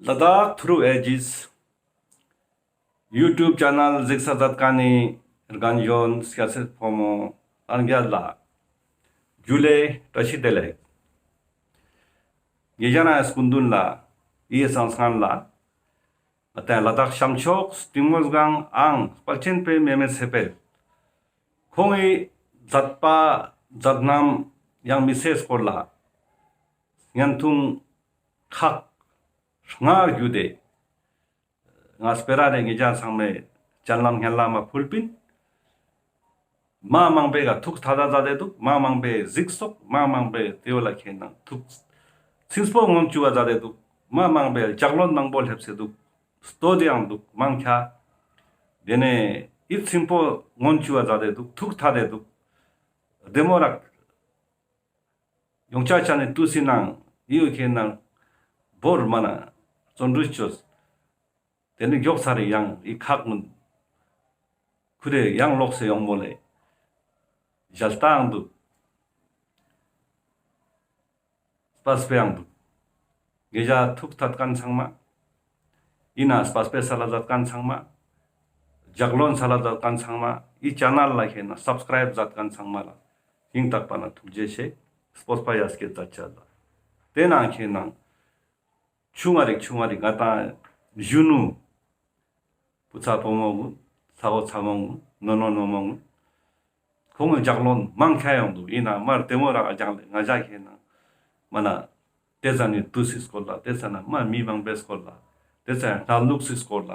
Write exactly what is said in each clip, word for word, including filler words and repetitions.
ལ་དྭགས་ཐུ་རུ་ཨེ་ཇིས་ཡུ་ཊུབ་ཆེ་ནལ་གཟིགས་ས་མཛད་མཁན་ནི་རྒན་གཞོན་སྐྱ་སེར་ཕོ་མོ་ལྷན་རྒྱས་ལ་ཇུ་ལེ་བཀྲ་ཤིས་བདེ་ལེགས། ཉེ་ཞ་ན་སྐུ་མདུན་ལ་ཡིད་སང་སྔན་ལ་ང་ཏང་ལ་དྭགས་ཤམ་ཕྱོགས་གཏིང་མོ་སྒང་ཨང་དཔལ་ཆེན་པའི་མེ་མེ་ཚེ་འཕེལ་ཁོང་ངི་མཛད་པ་མཛད་རྣམ་ཡང་མི་ཚེའི་སྐོར་ལ་བརྙན་ཐུང་ཁག་ལྔ་བརྒྱུད་དེ་ང་སྤེ་ར་རེ་ཉེ་ཞ་ཚང་མའི་སྤྱན་ལམ་སྙན་ལམ་མ་ཕུལ་པིན། མ་མང་པོའི་ག་ཐུགས་ཐད་ད་མཛད་དེ་འདུག། མ་མང་པོའི་གཟིགས་སོགས། མ་མང་པོའི་དེ་བོ་ལ་ཁེན་ནང་ཐུགས་སིམ་པོ་ངོམ་ཅུག་པ་མཛད་དེ་འདུག། མ་མང་པོའི་ལྗགས་ལན་མང་པོ་སླེབས་སེ་འདུག། སྟོད་དེ་ཡང་འདུག་མང་ཆེ། དེ་ནས་ཡིད་སིམ་པོ་ངོམ་ཅུག་པ་མཛད་དེ་འདུག། ཐུགས་ཐད་དེ་འདུག། བདེ་མོ་རག། ཡོང་ཆ་ཆ་ནས་ཏུས་སི་ནང་ཡིའུ་ཁེན་ནང་བོར་མ་ན་བརྩོན་འགྲུས་ཅོས། དེ་ནི་མགྱོགས་ཚར་རེ་ཡང་ཡི་ཁག་མུན་ཁུ་རེ་ཡང་ལོག་སེ་ཡོང་མོ་ལེ། ཞལ་ལྟའང་འདུག། སྤ་སྤེའང་འདུག། ཉེ་ཞ་ཐུགས་ཐད་མཁན་ཚང་མ། ཡིན་ན་སྤ་སྤེ་ས་ལ་མཛད་མཁན་ཚང་མ། ལྗགས་ལན་ས་ལ་མཛད་མཁན་ཚང་མ། ཡི་ཆེ་ནལ་ལ་ཁེན་ན་སབ་སི་ཀ་རའིབ་མཛད་མཁན་ཚང་མ་ལ་སྙིང་ཐག་པ་ན་ཐུགས་རྗེ་ཆེ། སྤོབས་པ་ཡ་སྐྱེད་མཛད་ཆ་ལ། དེ་ནང་ཁེན་ནང་ཆུང་ང་རིག་ཆུང་ང་རིག་ང་ཏང་གཞོན་ནུ་བུ་ཚ་བུ་མོ་གུན་ཚ་བོ་ཚ་མོ་གུན་ནོ་ནོ་ནོ་མོ་གུན་ཁོང་ལྗགས་ལན་མང་ཆེ་ཡོང་འདུག། ཡིན་ན་མར་བདེ་མོ་རག་ལྗགས་ལན་ང་ཞ་ཁེན་ནང་མ་ན་དེ་ཙ་ནི་ཏུས་སི་སྐོར་ལ། དེ་ཙ་ན་མ་མི་མང་པོའི་སྐོར་ལ། དེ་ཙ་ན་ལ་ལུགས་སི་སྐོར་ལ།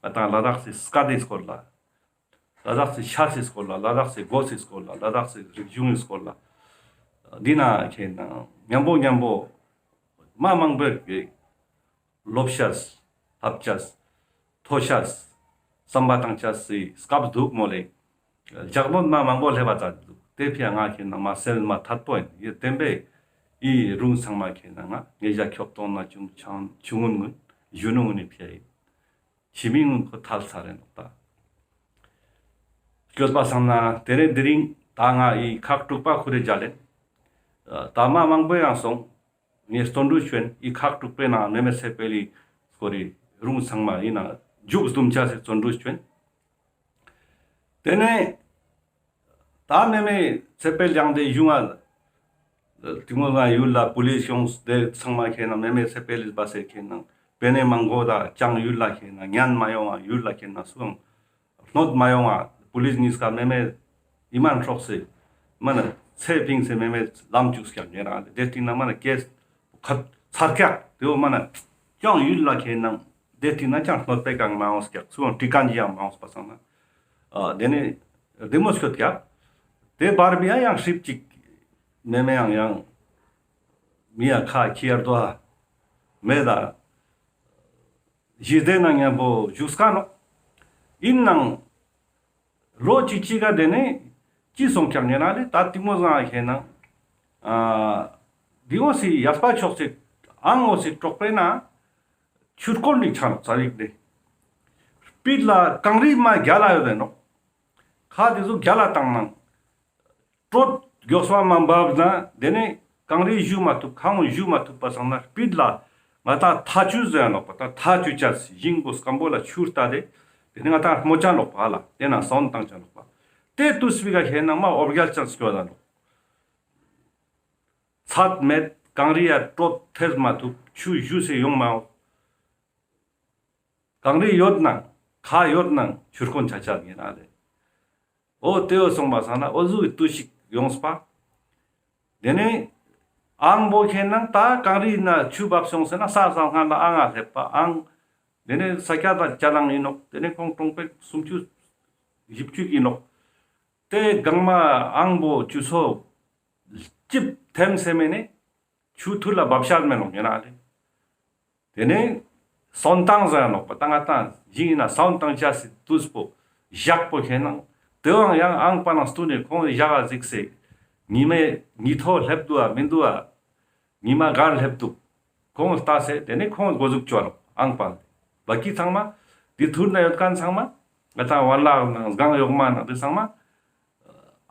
ང་ཏང་ལ་དྭགས་སི་སྐད་དི་སྐོར་ལ། ལ་དྭགས་སི་ཆས་སི་སྐོར་ལ། ལ་དྭགས་སི་གོས་སི་སྐོར་ལ། ལ་དྭགས་སི་རིག་གཞུང་གི་སྐོར་ལ། འདི་ན་ཁེན་ནང་མཉམ་པོ་མཉམ་པོ་མ་མང་པོའི་ལོབ་ཤས་ལྷབ་ཤས་ཐོ་ཤས་བསམ་པ་བཏང་ཤས་སི་སྐབས་འདུག་མོ་ལེ། ལྗགས་ལན་མ་མང་པོ་སླེབས་པ་མཛད་འདུག། དེ་ཕི་ཡ་ང་ཁེན་ནང་མ་སེམས་མ་ཐད་པོ་ཡིན། ཡེ་བསྟན་པའི་ཡི་རུང་ཚང་མ་ཁེན་ནང་ང་ཉེ་ཞ་ཁྱོག་གཏོང་ན་ཆུང་ཆུང་ངུན་གུན་གཞོན་ནུ་གུན་ནི་ཕི་ཡ་ཡིན། ཕྱི་མི་གུན་ཁོ་ཐལ་ཚར་རེ་ནོག་ད། སྐྱོད་པ་སང་ན་དེ་རིང་དེ་རིང་ད་ང་ཡི་ཁག་དྲུག་པ་ཁུ་རེ་མཇལ་ལེན། ད་མ་མང་པོ་ཡང་སོང་། ངས་བརྩོན་འགྲུས་ཅོ་ཡིན། ཡི་ཁག་དྲུག་པའི་ནང་མེ་མེ་ཚེ་འཕེལ་ལི་སྐོར་རི་རུང་ཚང་མ་ཡིན་ན་མཇུག་བསྡུམ་ཆ་སི་བརྩོན་འགྲུས་ཅོ་ཡིན། དེ་ནས་ད་མེ་མེ་ཚེ་འཕེལ་ལི་ཡང་དེ་གཞུང་ང་དེ་ངོ་ང་ཡུལ་ལ་པུ་ལིས་ཡོངས་དེ་ཚང་མ་ཁེན་ན་མེ་མེ་ཚེ་འཕེལ་ལི་སྦ་སེ་ཁེན་ན་པེ་ནེ་མང་གོ་ད་ཅང་ཡུལ་ལ་ཁེན་ན་ཉན་མ་ཡོང་ང་ཡུལ་ལ་ཁེན་ན་སུའང་སྣོད་མ་ཡོང་ང་། པུ་ལིས་ཉིས་ཀ་མེ་མེ་ཡི་མན་ཧྲོག་སེ་མ་ན་ཚེ་ཕིང་སེ་མེ་མེ་ལམ་བཅུག་སྐྱག་ཉེ་རང་དེ་སྟིང་ན་མ་ན་ཀེས་ཁ་ཚར་ཀྱག་དེ་བོ་མ་ན་ཅང་ཡུལ་ལ་ཁེན་ན་དེ་སྟིང་ན་ཅང་སྣོད་པེ་གང་མ་ཡོང་སྐྱག་སུའང་ཀྲི་ཀན་ཇི་ཡང་མ་ཡོང་སྤ་སང་ན། ཨ་དེ་ནས་དེ་མོ་སྐྱོད་ཀྱག། དེ་བར་བི་ཡ་ཡང་ཧྲིབ་ཅིག་མེ་མེ་ཡང་ཡང་མི་ཡ་ཁ་ཁྱི་ཡར་དོ་ཧ་མེ་ད། ཞི་བདེ་ནང་མཉམ་པོ་བཞུགས་ཀ་ནོག། ཡིན་ནང་ལོ་གཅིག་གཅིག་ག་དེ་ནས་ཅི་སོང་ཀྱག་ཉེ་ན་ལེ་ད་གཏིང་མོ་སྒང་ཁེན་ན། ཨ་དེ་འོ་སི་ཡར་པ་ཕྱོགས་སི་ཨང་འོ་སི་གྲོགས་པོའི་ནང་ཆུ་སྐོར་ནི་ཆ་ནོག་ཙ་རིག་དེ། སྤིད་ལ་གངས་རི་མ་རྒྱ་ལ་ཡོད་དེ་ནོག། ཁ་དེ་ཚོ་རྒྱ་ལ་བཏང་ནང་། དྲོད་མགྱོགས་པ་མ་འབབ་ན་དེ་ནས་གངས་རི་བཞུ་མ་ཐུབ། ཁ་ངོ་བཞུ་མ་ཐུབ་པ་སང་ན་སྤིད་ལ་ང་ཏང་ཐ་ཆུ་ཟེར་ཡ་ནོག་པ། ད་ཐ་ཆུ་ཆ་ཞིང་པོ་སྐམ་པོ་ལ་ཆུར་ལྟ་དེ་དེ་ནས་ང་ཏང་རྨོ་ཆ་ནོག་པ་ལ་དེ་ན་སོན་བཏང་ཆ་ནོག་པ། དེ་དུས་སྤི་ག་ཁེན་ན་མ་འོ་བརྒྱལ་ཅན་སྐྱོ་ད་ནོག། ཚད་མེད་གངས་རི་ཡ་དྲོད་ཐེབས་མ་ཐུབ། ཆུ་བཞུ་སེ་ཡོང་མ་འོང་། གངས་རི་ཡོད་ནང་ཁ་ཡོད་ནང་ཆུ་དཀོན་ཆ་ཆ་ཡིན་ན་ལེ། འོ་དེ་འོ་སོང་པ་སང་ན་འོ་ཟུག་གི་དུས་ཤིག་ཡོངས་པ། དེ་ནས་ཨང་པོ་ཁེན་ན་ད་གངས་རི་ན་ཆུ་འབབ་སོང་ཟེར་ན་ས་སང་སྔ་ལ་ཨང་ང་སླེབས་པ་ཨང་། དེ་ནས་ས་སྐྱ་དང་ཅ་ལང་ཡིན་ནོག། དེ་ནས་ཁོང་གྲོང་པའི་སུམ་ཅུ་བཞི་བཅུ་ཡིན་ནོག། དེ་གང་མ་ཨང་པོ་ཆུ་ཚོད་གཅིག་ཐེམ་སེ་མེ་ནས་ཆུ་ཐུར་ལ་འབབ་ཤར་མེ་ལོང་ཡིན་ན་ལེ། དེ་ནས་སོན་བཏང་ཟེར་ནོག་པ། ད་ང་ཏང་ཞིང་ཡིན་ན་སོན་བཏང་ཆ་སི་དུས་པོ་ཞག་པོ་ཁེན་ན་དེའང་ཡང་ཨང་པ་ནང་སྟུན་ནས་ཁོང་ཞག་ག་གཟིགས་སེ་ཉི་མའི་ཉི་ཐོ་སླེབས་འདུག་ཨ་མི་འདུག་ཨ། ཉི་མ་གར་སླེབས་འདུག། ཁོང་ལྟ་སེ་དེ་ནས་ཁོང་འགོ་འཛུགས་བཅོ་རོགས་ཨང་པ། བ་ཀི་ཚང་མ་དེ་ཐུར་ན་ཡོད་མཁན་ཚང་མ་ང་ཏང་བན་ལག་ནང་སྒང་གཡོག་མ་ནང་དེ་ཚང་མ་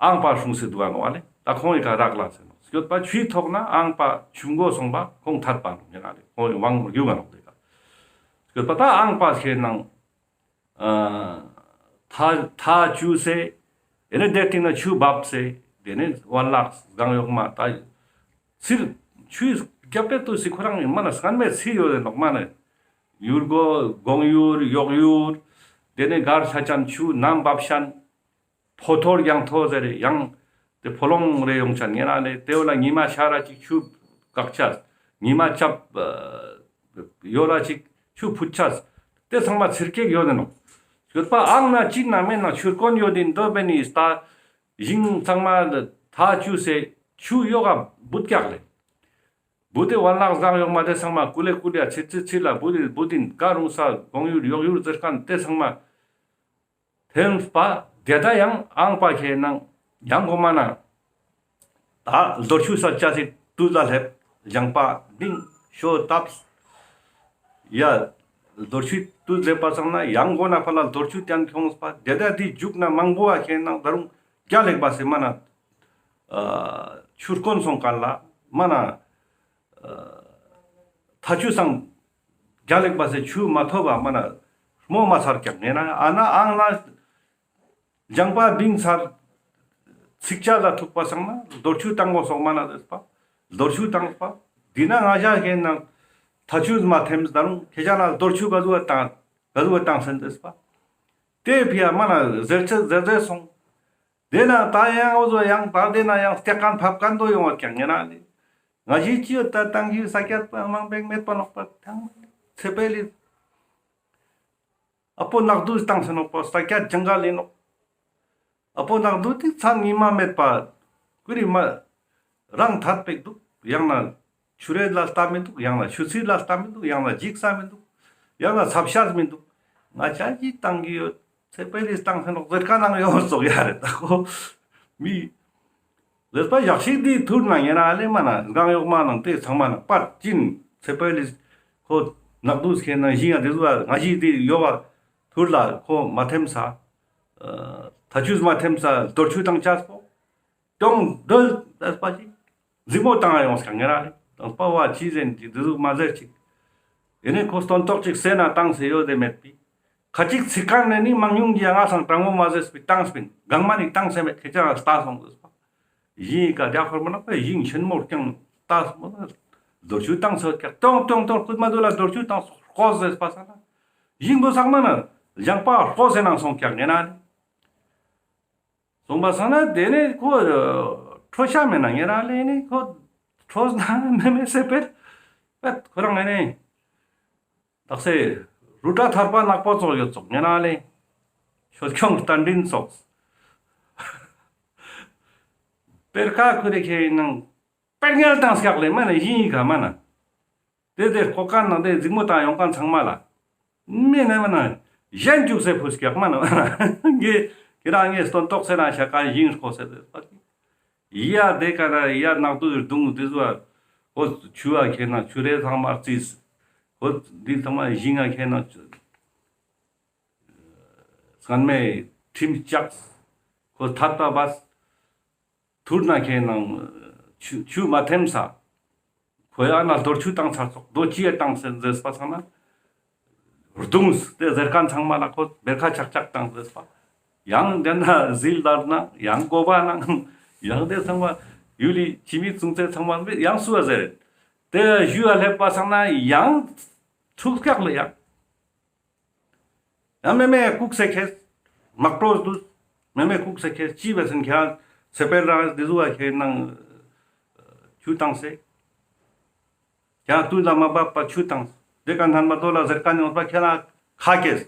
ཨང་པ་སྲུང་སེ་འདུག་ག་ནོག་ཨ་ལེ། ད་ཁོང་ཡི་ཀ་རག་ལ་ཟེར་ནོག། སྐྱོད་པ་ཆུའི་ཐོག་ན་ཨང་པ་ཆུ་མགོ་སོང་པ་ཁོང་ཐར་པ་ནོག་ཡིན་ན་ལེ། ཁོང་ཡི་དབང་རྒྱུག་ག་ནོག་དེ་ཀ། ཡོད་པ་ད་ཨང་པ་ཁེ་ནང་ཨ་ཐ་ཐ་ཆུ་སེ། ཨེ་ནེ་དེ་སྟིང་ན་ཆུ་བབས་སེ། དེ་ནེ་ཝན་ལག་སྒང་ཡོག་མ་ད་ཚིར་ཆུ་རྒྱབ་པེ་ཏུ་སི་ཁོ་རང་མ་ན་སྐན་མེ་ཚིར་ཡོད་ནོག་མ་ན། ཡུར་གོ་གོང་ཡུར་ཡོག་ཡུར། དེ་ནེ་གར་ཆ་ཅན་ཆུ་ནམ་བབས་ཤན། ཕོ་ཐོར་ཡང་ཐོ་ཟེར་རེ་ཡང་དེ་ཕོ་ལོང་རེ་ཡོང་ཆ་ཉེ་ར་ལེ། དེ་བོ་ལ་ཉི་མ་ཤར་ར་ཅིག་ཆུ་བཀག་ཆ། ཉི་མ་ཆབ་ཡོད་ར་ཅིག་ཆུ་ཕུད་ཆ། དེ་ཚང་མ་ཚིར་ཀེག་ཡོད་ནོག། ཡོད་པ་ཨང་ན་ཅི་ན་མེད་ན་ཆུར་ཀོན་ཡོད་དིན་དོ་བེ་ནི་སྟ། ཞིང་ཚང་མ་ཐ་ཆུ་སེ་ཆུ་ཡོག་ག་བུད་ཀྱག་ལེ། བུད་དེ་ཝན་ལག་སྒང་ཡོག་མ་དེ་ཚང་མ་ཀུ་ལེ་ཀུ་ལེ་ཚིར་ཚིར་ཚིར་ལ་བུད་དེ་བུད་དིན་ག་རུང་ས་གོང་ཡུར་ཡོག་ཡུར་ཟེར་ཁན་དེ་ཚང་མ། ཐེམས་པ་དེ་ད་ཡང་ཨང་པ་ཁེ་ནང་ཡང་གོ་མ་ན། ད་རྡོ་ཆུ་ས་ཆ་སི་དུས་ལ་སླེབས། ལྗང་པ་བིང་ཤོ་བཏབས། ཡ་རྡོ་ཆུ་དུས་སླེབས་པ་སང་ན་ཡང་གོ་ན་ཕ་ལ་རྡོ་ཆུ་ཏན་ཁྱོངས་པ་དེ་ད་དེ་མཇུག་ན་མང་པོ་བ་ཁེ་ནང་ད་རུང་རྒྱ་ལེགས་པ་སེ་མ་ན། ཨ་ཆུར་ཀོན་སོང་ཀ་ལ་མ་ན། ཐ་ཆུ་སང་རྒྱ་ལེགས་པ་སེ་ཆུ་མ་ཐོབ་པ་མ་ན་རྨོ་མ་ཚར་ཀྱག་ཉེ་ན་ཨ་ན་ཨང་ན་ལྗང་པ་བིང་ཚར་ཚིག་ཆ་ལ་ཐུག་པ་སང་ན་རྡོ་ཆུ་བཏང་གོ་སོག་མ་ན་ཟེར་པ། རྡོ་ཆུ་བཏང་པ་འདི་ན་ང་ཞ་ཁེ་ནང་ཐ་ཆུ་མ་ཐེམས་ད་རུང་ཁེ་ཅ་ན་རྡོ་ཆུ་ག་ཟུ་བ་བཏང་ག་ཟུ་བ་བཏང་སེན་ཟེར་པ། དེ་ཕི་ཡ་མ་ན་ཟེར་ཚེ་ཟེར་ཟེར་སོང་། དེ་ན་ད་ཡང་འོ་ཟོ་ཡང་ད་དེ་ན་ཡང་སྐྱག་ཁན་ཕབ་ཁན་དོ་ཡོང་བ་ཀྱང་ཉེ་ན་ལེ། ང་ཞི་ཅི་ཡོད་ད་ཏང་གི་ས་ཀྱད་པ་མང་པེག་མེད་པ་ནོག་པ་ཐང་ཚེ་པེ་ལི། ཨ་པོ་ནག་དུས་བཏང་སེ་ནོག་པ་ས་ཀྱད་ཇང་ག་ལི་ནོག། ཨ་པོ་ནག་དུས་ཏིག་ཚན་ཉི་མ་མེད་པ་ཀུ་རི་མ་རང་ཐད་པེག་དུག་ཡང་ན། ཆུ་རེད་ལ་ལྟ་མི་འདུག། ཡང་ན་ཆུ་ཚིལ་ལ་ལྟ་མི་འདུག། ཡང་ན་འཇིག་ས་མི་འདུག། ཡང་ན་ཚབ་ཤ་མི་འདུག། ང་ཅག་གི་ཏང་གི་ཡོད། ཚེ་པེ་ལིས་ཏང་ཧེ་ནོག་ཟེར་ཁན་ནང་ཡོད་ཙོག་ཡ་རེད་ད་ཁོ། མི་ལེས་པ་ཞག་ཞིག་འདི་ཐུར་ན་ཉེ་ར་ལེ་མ་ན་སྒང་ཡོག་མ་ནང་དེ་ཚང་མ་ན་པར་ཅིན་ཚེ་པེ་ལིས་ཁོ་ནག་དུས་ཁེ་ན་ཞིང་ཡ་དེ་ཟུ་ང་ཞིག་འདི་ཡོག་ག་ཐུར་ལ་ཁོ་མ་ཐེམ་ས། ཐ་ཆུ་མ་ཐེམ་ས་རྡོ་ཆུ་ཏང་ཆ་སོ། ཏོང་འདོལ་ཏེ་སྤ་ཅིག་གཟིགས་མོ་བཏང་ཡོང་ས་ཉེ་ར་ལེ། ཏང་སྤ་བ་ཅི་ཟེར་ཅིག་འདི་ཟུག་མ་ཟེར་ཅིག། ཡེ་ནེ་ཁོ་སྟོན་ཐོག་ཅིག་སེ་ན་ཏང་སེ་ཡོད་དེ་མེད་པི། ཁ་ཅིག་ཚིག་ཁན་ནེ་ནི་མང་ཉུང་གི་ཡ་ང་སང་དྲང་མོ་མ་ཟེར་སྤི་ཏང་སྤིན་གང་མ་ནི་ཏང་སེ་མེད་ཁེ་ཅང་ལྟ་སོང་ཟེར་སྤ། ཞིང་ཀ་རྒྱ་ཁོར་མ་ནོག་པ་ཞིང་ཆེན་མོ་རྐྱང་ལྟ་སོང་མ་ན་རྡོ་ཆུ་ཏང་སོ་ཀྱག་ཏོང་ཏོང་ཏོང་ཁུད་མ་དུ་ལ་རྡོ་ཆུ་ཏང་སོ་ཧོ་ཟེར་སྤ་ས་ན་ཞིང་བོ་ཚང་མ་ན་ལྗང་པ་ཧོ་ཟེར་ནང་སོང་ཀྱག་ཉེ་ན་ནི། སོང་པ་སང་ན་དེ་ནེ་ཁོ་ཁྲོ་ཤ་མེད་ན་ཉེ་ར་ལེ་ནི་ཁོ་ཁྲོ་ན་མེ་མེ་སེ་པེར་པད་ཁོ་རང་ངེ་ནེ་དག་སེ་རུ་ཏྲ་ཐར་པ་ནག་པོ་ཙོག་ཡོད་ཙོག་ཉེ་ར་ལེ་ཆོས་སྐྱོང་རྟ་མགྲིན་ཙོག་པེར་ཁ་ཁུ་རེ་ཁེ་ནང་པེར་ངལ་དང་སྐྱག་ལེ་མ་ནེ་ཡིན་ཡིན་ག་མ་ན། དེ་དེ་ཁོ་ཀ་ན་དེ་གཟིགས་མོ་དང་ཡོང་ཁན་ཚང་མ་ལ། མེ་ན་མ་ན། གཞན་འཇུག་སེ་ཕུས་ཀྱག་མ་ན་མ་ན། ངས་ཁྱེད་རང་ངས་སྟོན་ཐོག་སེ་ན་ཤ་ཀ་ཡིན་ཁོ་སེ་དེ་པ། ཡ་དེ་ཀ་ན་ཡ་ནག་དུ་རྡུང་དེ་ཟུ་ཨ། ཁོ་ཆུ་ཨ་ཁེ་ན་ཆུ་རེ་ཚང་མ་རྩིས། ཁོ་འདི་ཚང་མ་ཞིང་ཨ་ཁེ་ན་ཆུ། སྔན་མའི་ཁྲིམས་ལྕགས། ཁོ་ཐད་པ་བས། ཐུར་ན་ཁེ་ནང་ཆུ་ཆུ་མ་ཐེམ་ས། ཁོ་ཡ་ན་རྡོ་ཆུ་བཏང་ཚར་ཙོག་རྡོ་ཅི་ཡ་བཏང་སེ་ཟེར་སྤ་ཚང་ན། རྡུངས་ཏེ་ཟེར་ཁན་ཚང་མ་ལ་ཁོ་བེར་ཁ་ཆག་ཆག་བཏང་ཟེར་སྤ། ཡང་དེ་ན་ཟིལ་ལར་ན་ཡང་གོ་བ་ན་ཡང་དེ་ཚང་མ་ཡུལ་ལི་ཁྱི་མི་ཙུང་ཚེ་ཚང་མ་ཡང་སུ་བ་ཟེར། དེ་ཞུ་བ་སླེབས་པ་ཚང་ན་ཡང་ཐུག་སྐྱག་ལེ་ཡང་། ཡང་མེ་མེ་ཁུག་སེ་ཁེས། མག་པྲོས་དུས། མེ་མེ་ཁུག་སེ་ཁེས་ཅི་བས་སེན་ཁྱེད་རང་ཚེ་པེར་རང་དེ་ཟུ་བ་ཁེ་ནང་ཆུ་བཏང་སེ། ཁྱེད་རང་དུས་ལ་མ་བབ་པ་ཆུ་བཏང་། དེ་ཀ་ནན་མ་དོ་ལ་ཟེར་ཀ་ནི་འོང་པ་ཁྱེད་རང་ཁ་ཁེས།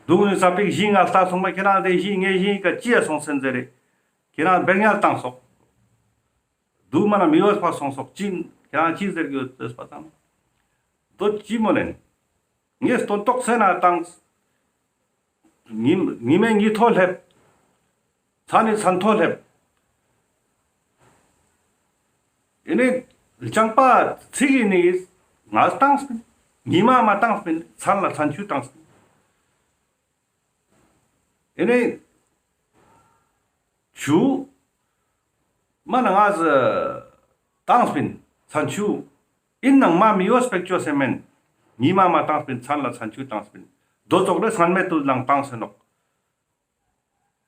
དུག་ནི་ས་པིག་ཞིང་ང་ལྟ་སོང་པ་ཁྱེད་རང་དེ་ཞིང་ངའི་ཞིང་ཀ་ཅི་ཡ་སོང་སེན་ཟེར་རེ། ཁྱེད་རང་བེར་ཉལ་བཏང་སོག། དུག་མ་ན་མི་ཡོད་པ་སོང་སོག་ཅིན་ཁྱེད་རང་ཅི་ཟེར་གི་ཡོད་ཟེར་པ་དང་། དོ་ཅི་མོ་ལེན། ངས་སྟོན་ཐོག་སེ་ན་བཏང་། ཉི་ཉི་མའི་ཉི་ཐོ་སླེབས། ཚ་ནི་ཚན་ཐོ་སླེབས། ཨེ་ནི་ལྕང་པ་ཚིག་གི་ནི་ང་བཏང་སྤིན། ཉི་མ་མ་བཏང་སྤིན། ཚན་ལ་ཚན་ཆུ་བཏང་སྤིན། ཨེ་ནི་ཆུ་མ་ན་ང་བཏང་སྤིན། ཚན་ཆུ་ཨིན་ནང་མ་མི་ཡོད་སྤེག་ཅོ་སེ་མེན། ཉི་མ་མ་བཏང་སྤིན་མཚན་ལ་མཚན་ཆུ་བཏང་སྤིན། དོ་ཙོགས་ལས་སྔན་མེད་དུ་ལང་བཏང་སེ་ནོག།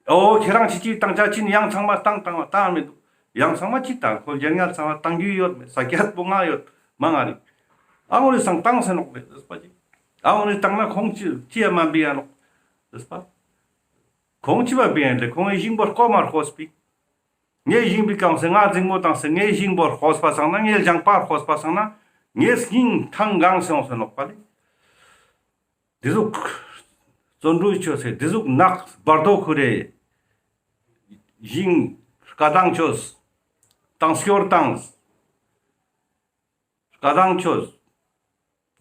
འོ་ཁྱེ་རང་ཅི་ཅི་བཏང་ཆ་ཅིན་ཡང་ཚང་མ་བཏང་བཏང་བཏང་མི་འདུག། ཡང་ཚང་མ་ཅི་བཏང་། ཁོ་རྒྱལ་ངལ་ཚང་མ་བཏང་རྒྱུ་ཡོད་མེད། ས་ཀྱད་པོ་ང་ཡོད་མ་ང་རིག། ཨ་འོ་རེ་སང་བཏང་སེ་ནོག་མེད་ཟེར་པ་ཅིག། ཨ་འོ་རེ་བཏང་ན་ཁོང་ཅི་ཅི་ཡ་མ་འབི་ཡ་ནོག་ཟེར་པ། ཁོང་ཅི་བ་འབི་ཡ་ལེ། ཁོང་ངི་ཞིང་པོ་རྐོ་མ་རྐོས་པིག། ངའི་ཞིང་པའི་གང་སེ་ང་འཛིང་མོ་བཏང་སེ་ངའི་ཞིང་པོ་རྐོས་པ་སང་ན། ངའི་ལྗང་པ་རྐོས་པ་སང་ན། ངའི་སྙིང་ཐང་གང་སེ་འོང་སེ་ནོག་པ་ལེ། དེ་ཟུག་བརྩོན་འགྲུས་ཅོས་སེ་དེ་ཟུག་ནགས་བར་དོ་ཁུར་རེ་ཞིང་སྐད་གྲགས་ཅོས། དང་སྐྱོར་བཏང་། སྐད་གྲགས་ཅོས།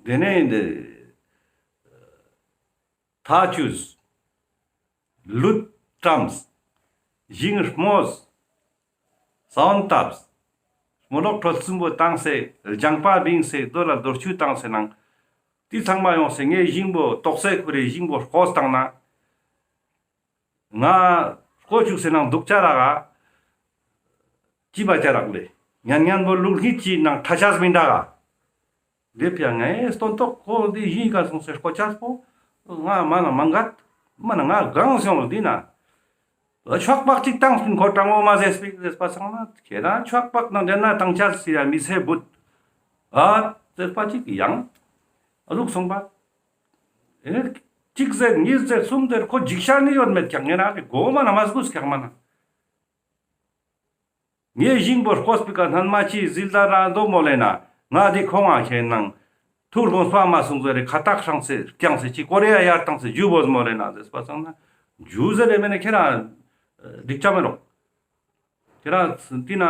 དེ་ནས་འདི་ཐག་ཆུས། ལུད་བཀྲམས། ཞིང་རྨོས། ས་བོན་བཏབས། རྨོ་ལོག་ཁྲོལ་གསུམ་པོ་བཏང་སེ་ལྗང་པ་བིངས་སེ་རྡོ་ལ་རྡོ་ཆུ་བཏང་སེ་ནང་། དེ་ཚང་མ་ཡོང་སེ་ངའི་ཞིང་པོ་ཏོག་སེ་ཁུར་རེ་ཞིང་པོ་རྐོས་བཏང་ན། ང་རྐོ་བཅུག་སེ་ནང་འདུག་ཅ་རག་ག། ཅི་བ་ཅ་རག་ལེ། ཉན་ཉན་པོ་ལུག་སྙིད་ཅིག་ནང་ཁྲ་ཆས་མི་འདྲ་ག། དེ་ཕི་ཡ་ངའི་སྟོན་ཐོག་ཁོ་འདི་ཞིང་ག་སོང་སེ་རྐོ་ཆས་པོ། ང་མ་ན་མ་འགད། མ་ན་ང་གང་སོང་འདི་ན། ཆོག་པག་ཅིག་བཏང་སྤིན་ཁོ་དྲང་མོ་མ་ཟེར་སྤིག་ཟེར་པ་སང་ན། ཁྱེད་རང་ཆོག་པག་ནང་དེ་ན་བཏང་ཆས་སི་ཡ་མི་ཚེ་བུད། ཨ་ཟེར་པ་ཅིག་ཡང་ཨ་ཟུག་སོང་པ། ཨེ་གཅིག་ཟེར་གཉིས་ཟེར་གསུམ་ཟེར་ཁོ་འཇིགས་ཤར་ནི་ཡོད་མེད་ཀྱང་ངེ་རང་གི་མགོ་མ་ན་མ་སྒུས་ཀྱང་མ་ན། ངའི་ཞིང་པོ་རྐོས་པའི་ཀ་སྣན་མ་ཅི་ཟིལ་དར་ར་འདོ་མོ་ལེ་ན། ང་འདི་ཁོང་ང་ཁྱེད་ནང་ཐུར་དགོངས་པ་མ་སོང་ཟེར་རེ་ཁ་བཏགས་ཧྲང་སེ་རྐྱང་སེ་ཅི་ཀོ་རེ་ཡ་ཡར་བཏང་སེ་ཇུ་བོ་མོ་ལེ་ན་ཟེར་པ་སང་ན། ཇུ་ཟེར་རེ་མེད་ན་ཁྱེད་རང་འགྲིག་ཆ་མེད་རོག། ཁྱེད་རང་དེ་ན་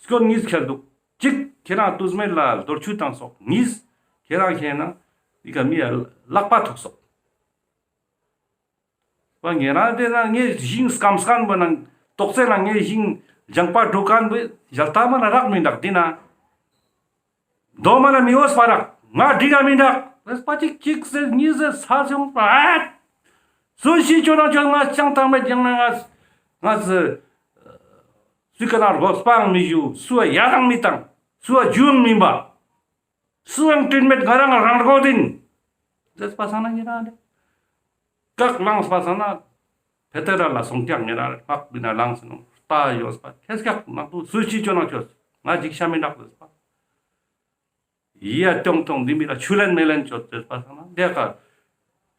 སྐྱོན་གཉིས་ཁྱེར་འདུག། གཅིག་ཁྱེད་རང་དུས་མེད་ལ་རྡོ་ཆུ་བཏང་སོག། གཉིས་ཁྱེད་རང་ཁྱེད་ན་འདི་ཀ་མི་ཡ་ལག་པ་ཐུག་སོག། པ་ངེ་རང་དེ་ན་ངའི་ཞིང་སྐམ་སྐམ་པོ་ནང་ཏོག་ཙེ་ན་ངའི་ཞིང་ལྗང་པ་འགྲོ་མཁན་པོ་ཞལ་ལྟ་མ་ན་རག་མི་འདུག། དེ་ན་རྡོ་མ་ན་མི་འོས་པ་རག། ང་འགྲིག་ག་མི་འདུག་ཟེར་པ་ཅིག། གཅིག་ཟེར་གཉིས་ཟེར་ས་ཟེར་འོང་པ། ཨ་སུ་ཞིག་ཅོ་ན་ཅོ། ང་ཅང་བཏང་མེད། ཡང་ན་ང་ང་ཟེར་སུའི་ཀ་ན་རོགས་པའང་མི་ཞུ། སུ་ཡ་ཡ་རང་མི་བཏང་། སུ་ཡ་ཇུའང་མིན་པ། སུའང་དྲིན་མེད། ང་རང་རང་རྒོད་ཡིན་ཟེར་པ་སང་ན་ཉེ་རང་རེ། བཀག་ལངས་པ་སང་ན་ཕེ་ཏེ་ར་ལ་སོང་ཀྱག། ཉེ་རང་རེ་དམག་པི་ན་ལངས་སེ་ནོ་ལྟ་ཡོད་པ་ཁེས་ཀྱག། ནག་དུ་སུ་ཅི་ཅོ་ན་ཅོས། ང་འཇིགས་ཤ་མི་འདུག་ཟེར་པ། ཡ་ཏོང་ཏོང་འདི་མི་ལ་ཆུ་ལེན་མེ་ལེན་ཅོས་ཟེར་པ་སང་ན་དེ་ཀ་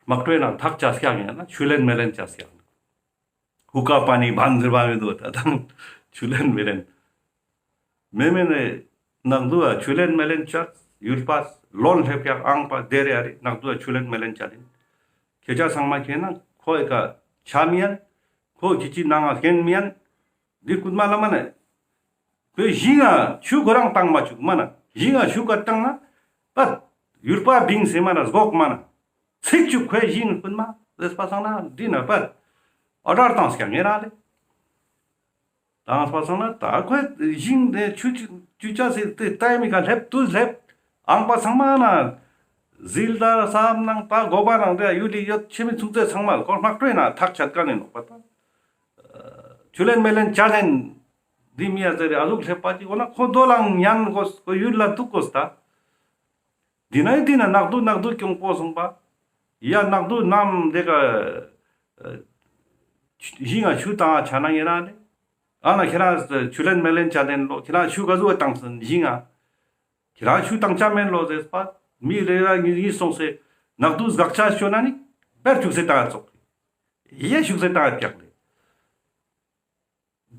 དམག་གྲོས་ན་ཐག་ཆ་ཀྱག། ཉེ་ན་ཆུ་ལེན་མེ་ལེན་ཆ་ཀྱག། ཧུ་ཀ་པ་ནི་བན་ཟེར་བ་མི་འདུག། ད་དང་ཆུ་ལེན་མེ་ལེན། མེ་མེ་ནེ་ནག་དུ་ཨ་ཆུ་ལེན་མེ་ལེན་ཅོས། ཡུལ་པ་ལོན་ལེབ་ཀྱག། ཨང་པ་དེ་རེ་ཨ་རེ་ནག་དུ་ཨ་ཆུ་ལེན་མེ་ལེན་ཅ་ལེན། ཁྱེད་ཅག་ཚང་མ་ཁྱེད་ན་ཁོའི་ཀ་ཆ་མི་ཡན། ཁོ་ཁྱེད་ཅི་ནང་ང་ལྷན་མི་ཡན། འདི་རྐུན་མ་ལ་མ་ནེ། ཁོའི་ཞིང་ང་ཆུ་ཁོ་རང་བཏང་མ་བཅུག་མ་ན། ཞིང་ང་ཆུ་ཀ་བཏང་ན་པད་ཡུལ་པ་བིང་སེ་མ་ན་སྒོག་མ་ན། ཚིག་བཅུག་ཁོའི་ཞིང་རྐུན་མ་ཟེར་པ་སང་ན་འདི་ན་པད་ཨོ་ཌར་བཏང་སྐྱ་ངེ་ར་ལེ། བཏང་པ་སང་ན་ད་ཁོའི་ཞིང་དེ་ཆུ་ཆུ་ཆུ་ཆ་སེ་དེ་ལྟའི་མི་ཀ་ལེབ་དུས་ལེབ། ཨང་པ་ཚང་མ་ན་ཟིལ་དར་སམ་ནང་ད་གོ་བ་ནང་དེ་ཡུལ་ལི་ཡོད་ཆེ་མི་ཚུགས་ཚེ་ཚང་མ་ལ་ཁོ་དམག་གྲོས་ན་ཐག་ཆད་ཀ་ནེ་ནོག་པ་ད། ཆུ་ལེན་མེ་ལེན་ཅ་ལེན་འདི་མི་ཡ་ཟེར་རེ་ཨ་ཟུག་ལེབ་པ་ཅིག་འོ་ན་ཁོ་རྡོ་ལང་ཉན་དགོས། ཁོ་ཡུལ་ལ་འདུག་དགོས་ད། འདི་ནའི་འདི་ན་ནག་དུ་ནག་དུ་གྱོང་པོ་སོང་པ། ཡ་ནག་དུ་ནམ་དེ་ཀ་ཞིང་ང་ཆུ་བཏང་ཆ་ན་ཡིན་ན་ནི། ཨ་ན་ཁྱེད་རང་ཆུ་ལེན་མེ་ལེན་ཅ་ལེན་ལོ། ཁྱེད་རང་ཆུ་ག་ཟུག་བཏང་སོང་ཞིང་ང་། ཁྱེད་རང་ཆུ་བཏང་ཆ་མེན་ལོ་ཟེར་པ། མི་རེ་ར་ངི་ངི་སོང་སེ་ནག་དུ་སྒག་ཆ་ཤོ་ན་ནི་བེར་ཆུག་སེ་བཏང་ཙོག། ཡེ་ཆུག་སེ་བཏང་ཀྱག་ལེ།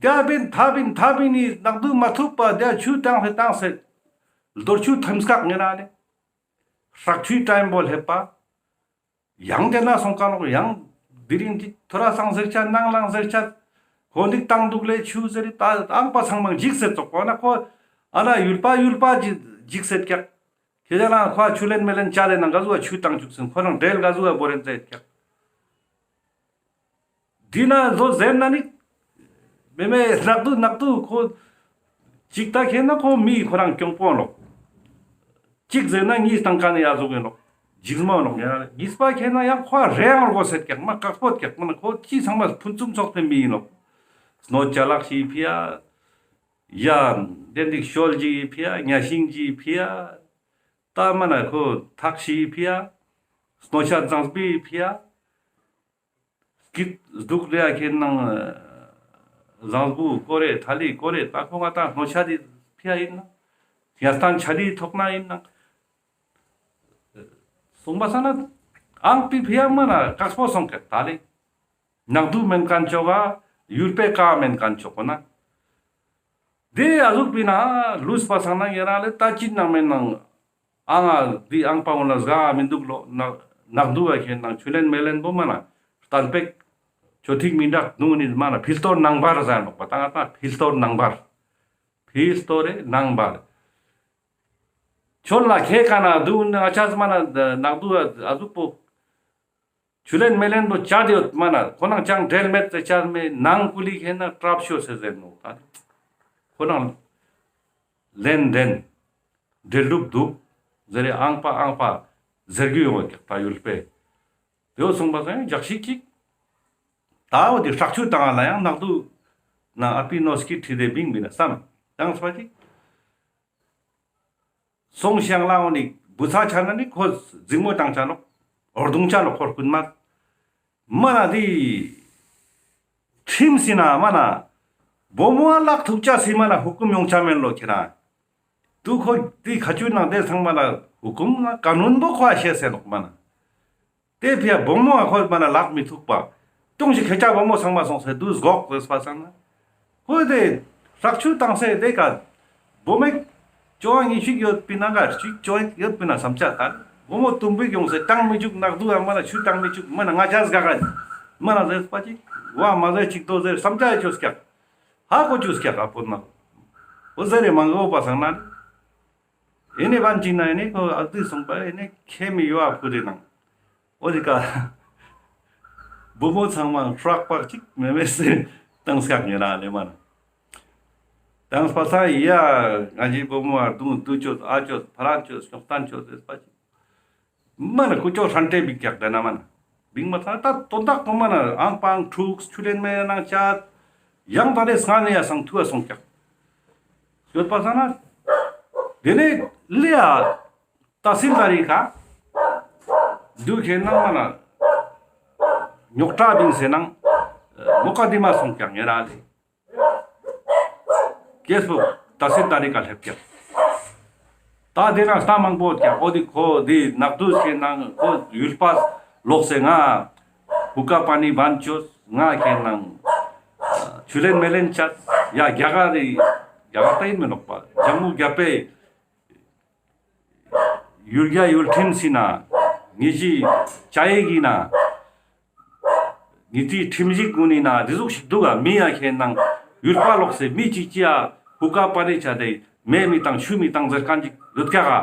ཏ་བིན་ཐ་བིན་ཐ་བིན་ནི་ནག་དུ་མ་ཐུབ་པ་ཏ་ཆུ་བཏང་སེ་བཏང་སེ། རྡོ་ཆུ་ཐམ་སྐག་ངེ་ན་ལེ། ཧྲག་ཆུའི་ཊའིམ་པོ་ལེབ་པ། ཡང་དེ་ན་སོང་ཀ་ནོག། ཡང་དེ་རིང་ཅིག་ཐོ་ར་སང་ཟེར་ཆ་ནང་ལང་ཟེར་ཆ། ཁོ་འདི་བཏང་འདུག་ལེ་ཆུ་ཟེར་ཏ་ཨང་པ་ཚང་མ་འཇིགས་སེ་ཙོག་པ་ན་ཁོ་ཨ་ན་ཡུལ་པ་ཡུལ་པ་འཇིགས་སེ་ཀྱག། ཁྱེད་ཅག་ལ་ཁོ་ཆུ་ལེན་མེ་ལེན་ཅ་ལེན་ན་ག་ཟུག་ཆུ་བཏང་བཅུག་སེ་ཁོ་རང་འབྲེལ་ག་ཟུག་བོ་རེན་ཟེར་ཀྱག། འདི་ན་ལོ་ཟེར་ན་ནི། མེ་མེ་ནག་དུ་ནག་དུ་ཁོ། གཅིག་ཏ་ཁེ་ན་ཁོ་མི་ཁོ་རང་གྱོང་པོ་ནོག། གཅིག་ཟེར་ན་གཉིས་བཏང་ཀ་ནི་ཡ་ཟུག་ཡིན་ནོག། འཇིགས་མོ་ནོག་ཡ། གཉིས་པ་ཁེ་ན་ཡང་ཁོ་རེ་ཡང་རྒོ་སེད་ཀྱག་མ་བཀག་པོ་ཀྱག་མ་ན་ཁོ་ཅི་ཚང་མ་ཕུན་སུམ་ཚོགས་པའི་མི་ཡིན་ནོག། སྣོད་ཅ་ལག་ཞིག་ཕི་ཡ། ཡ། དེ་འདི་ཤོལ་ཞིག་ཕི་ཡ། གཉའ་ཤིང་ཞིག་ཕི་ཡ། ད་མ་ན་ཁོ་ཐག་ཤི་ཕི་ཡ། སྣོ་ཤ་ཟངས་བུའི་ཕི་ཡ། སྐྱིད་སྡུག་ལེ་ཡ་ཁེན་ནང་ཟངས་བུ་ཀོ་རེ་ཐ་ལི་ཀོ་རེ་ད་ཁོ་ང་ད་སྣོ་ཤ་དི་ཕི་ཡ་ཡིན་ན། ཡ་སྟན་ཆ་ལི་ཐོག་ན་ཡིན་ན། སོང་པ་སང་ན་ཨང་པི་ཕི་ཡ་མ་ན་དཀགས་པོ་སོང་ཀྱག་ད་ལེ། ནག་དུ་མེན་ཁན་ཅོག་ག་ཡུལ་པའི་ཀ་མེན་ཁན་ཅོག་གོ་ན། དེ་ཨ་ཟུག་པི་ན་ལུས་པ་སང་ན་ཡ་རང་ལེ་ད་ཅི་ནང་མེན་ནང་ཨང་ཨ་དི་ཨང་པ་འོ་ན་ཟ་མི་འདུག་ལོ། ནག་ནག་དུ་བ་ཁེན་ནང་ཆུ་ལེན་མེ་ལེན་པོ་མ་ན་གཏན་པེག་ཆོ་ཐིག་མི་འདྲག་ནུ་ནི་མ་ན་ཕི་ལྟོར་ནང་བར་ཟ་ནོག་པ་ད་ང་ད་ཕི་ལྟོར་ནང་བར། ཕི་ལྟོར་རེ་ནང་བར། ཆོལ་ལ་ཁེ་ཀ་ན་དུ་ནི་ཨ་ཅག་མ་ན་ནག་དུ་ཨ་ཟུག་པོ། ཆུ་ལེན་མེ་ལེན་པོ་ཅད་ཡོད་མ་ན་ཁོ་ནང་ཅང་འབྲེལ་མེད་དེ་ཅད་མེ་ནང་ཀུ་ལི་ཁེན་ན་གྲབས་ཤོ་སེ་ཟེར་ནོ་ད། ཁོ་ནང་ལེན་དེན་འབྲེལ་གྲུབ་འདུག་ཟེར་རེ་ཨང་པ་ཨང་པ་ཟེར་རྒྱུ་ཡོང་བ་ཀྱག་ད་ཡུལ་པས། དེའོ་སོང་པ་སང་ཡང་རྒྱག་ཤིག་ཅིག་ད་འོ་དེ་ཧྲག་ཆུ་བཏང་ལ་ཡང་ནག་དུ་ན་ཨ་པི་ནོ་སྐྱིད་ཁྲི་དེ་བིང་བི་ན་བསམ་ཡང་སྤ་ཅིག་སོང་ཞང་ལ་འོ་ནི་བུ་ཚ་ཆ་ན་ནི་ཁོ་འཛིང་མོ་བཏང་ཆ་ནོག་འོར་རྡུང་ཆ་ནོག་ཁོར་རྐུན་མ། མ་ན་དེ་ཁྲིམས་སི་ན་མ་ན་བུ་མོ་ཨ་ལག་ཐུག་ཆ་སི་མ་ན་ཧུ་ཀུམ་ཡོང་ཆ་མེན་ལོ་ཁྱེ་རང་། དུ་ཁོ་དེ་ཁ་ཆུ་ནང་དེ་ཚང་མ་ལ་ཧུ་ཀུམ་ན་ཀ་ནུན་པོ་ཁོ་ཨ་ཤེས་སེ་ནོག་མ་ན། དེ་ཕི་ཡ་བུ་མོ་ཨ་ཁོ་མ་ན་ལག་མི་ཐུག་པ། ཏུང་ཞིག་ཁེ་ཆ་བུ་མོ་ཚང་མ་སོང་སེ་དུས་གོག་ཟེར་པ་སང་ན། ཁོ་དེ་ཧྲག་ཆུ་བཏང་སེ་དེ་ཀ་བུ་མོ་ཅོ་ཨ་ཉི་ཤིག་ཡོད་པི་ན་ག་ཅིག་ཅོ་ཨ་ཡོད་པི་ན་བསམ་ཆ་ཁ་བུ་མོ་དུམ་བུ་ཡོང་སེ་བཏང་མི་བཅུག་ནག་དུ་ཨ་མ་ན་ཆུ་བཏང་མི་བཅུག་མ་ན་ང་ཅག་ག་མ་ན་ཟེར་པ་ཅིག་བ་མ་ཟེར་ཅིག་དོ་ཟེར་བསམ་ཆ་ཡ་ཆོས་ཀྱག་ཧ་གོ་ཆོས་ཀྱག་ཨ་པོ་ན་འོ་ཟེར་རེ་མང་གོ་པ་སང་ན། ཨེ་ནེ་བན་ཅིག་ན་ཨེ་ནེ་ཁོ་ཨ་དུ་སོང་པ་ཨེ་ནེ་ཁེ་མི་ཡོ་ཨ་ཕུ་རེ་ནང་། འོ་དེ་ཀ་བུ་མོ་ཚང་མ་ཧྲག་པག་ཅིག་མེ་མེ་སེ་བཏང་སྐྱག་ཉེ་ར་ལེ་མ་ན། བཏང་སྤ་ས་ཡ་ང་ཅི་བུ་མོ་ཨ་རྡུང་དུ་ཅོས་ཨ་ཅོས་ཕ་རན་ཅོས་ཤོག་ཏན་ཅོས་ཟེར་པ་ཅིག་མ་ན་ཀུ་ཅོ་ཧྲན་ཏེ་བིག་ཀྱག་དེ་ན་མ་ན་བིག་མ་ཚང་ད་དོན་དག་པོ་མ་ན་ཨང་པང་ཁྲུག་ཆུ་ལེན་མེ་ནང་ཅད་ཡང་ད་རེ་སྔ་ནེ་ཡ་སང་ཐུ་ཨ་སོང་ཀྱག་ཡོད་པ་ས་ན། དེ་ནེ་ལེ་ཡ་ཏ་སིལ་དཱ་རི་ཀ་དུ་ཁེ་ནང་མ་ན་ཉོག་ཏྲ་བིང་སེ་ནང་མོ་ཀ་དི་མ་སོང་ཀྱག་ཉེ་ར་ལེ། ཀེས་པོ་ཏ་སིལ་དཱ་རི་ཀ་ལེབ་ཀྱག་ད་དེ་ན་སྟ་མང་པོ་ཀྱག་འོ་དི་ཁོ་དི་ནག་དུ་ཁེ་ནང་ཁོ་ཡུལ་པ་ལོག་སེ་ང་ཧུ་ཀ་པ་ནི་བན་ཅོས་ང་ཁེ་ནང་ཆུ་ལེན་མེ་ལེན་ཅད་ཡ་རྒྱ་གར་རི་རྒྱ་གར་ད་ཡིན་མི་ནོག་པ་ཇམ་མུ་རྒྱ་པེ། ཡུལ་རྒྱ་ཡུལ་ཁྲིམས་སི་ན་ངེ་ཅི་བཅའ་ཡིག་ཡིན་ན་ངེ་ཅི་ཁྲིམས་ཡིག་ཀུན་ཡིན་ན་དེ་ཟུག་ཞིག་འདུག་ག་མི་ཡ་ཁེ་ནང་ཡུལ་པ་ལོག་སེ་མི་ཅིག་ཅི་ཡ་ཧུ་ཀ་པ་རེ་ཆ་དེ་མེ་མི་བཏང་ཆུ་མི་བཏང་ཟེར་མཁན་ཅིག་ཡོད་ཀྱག་ག་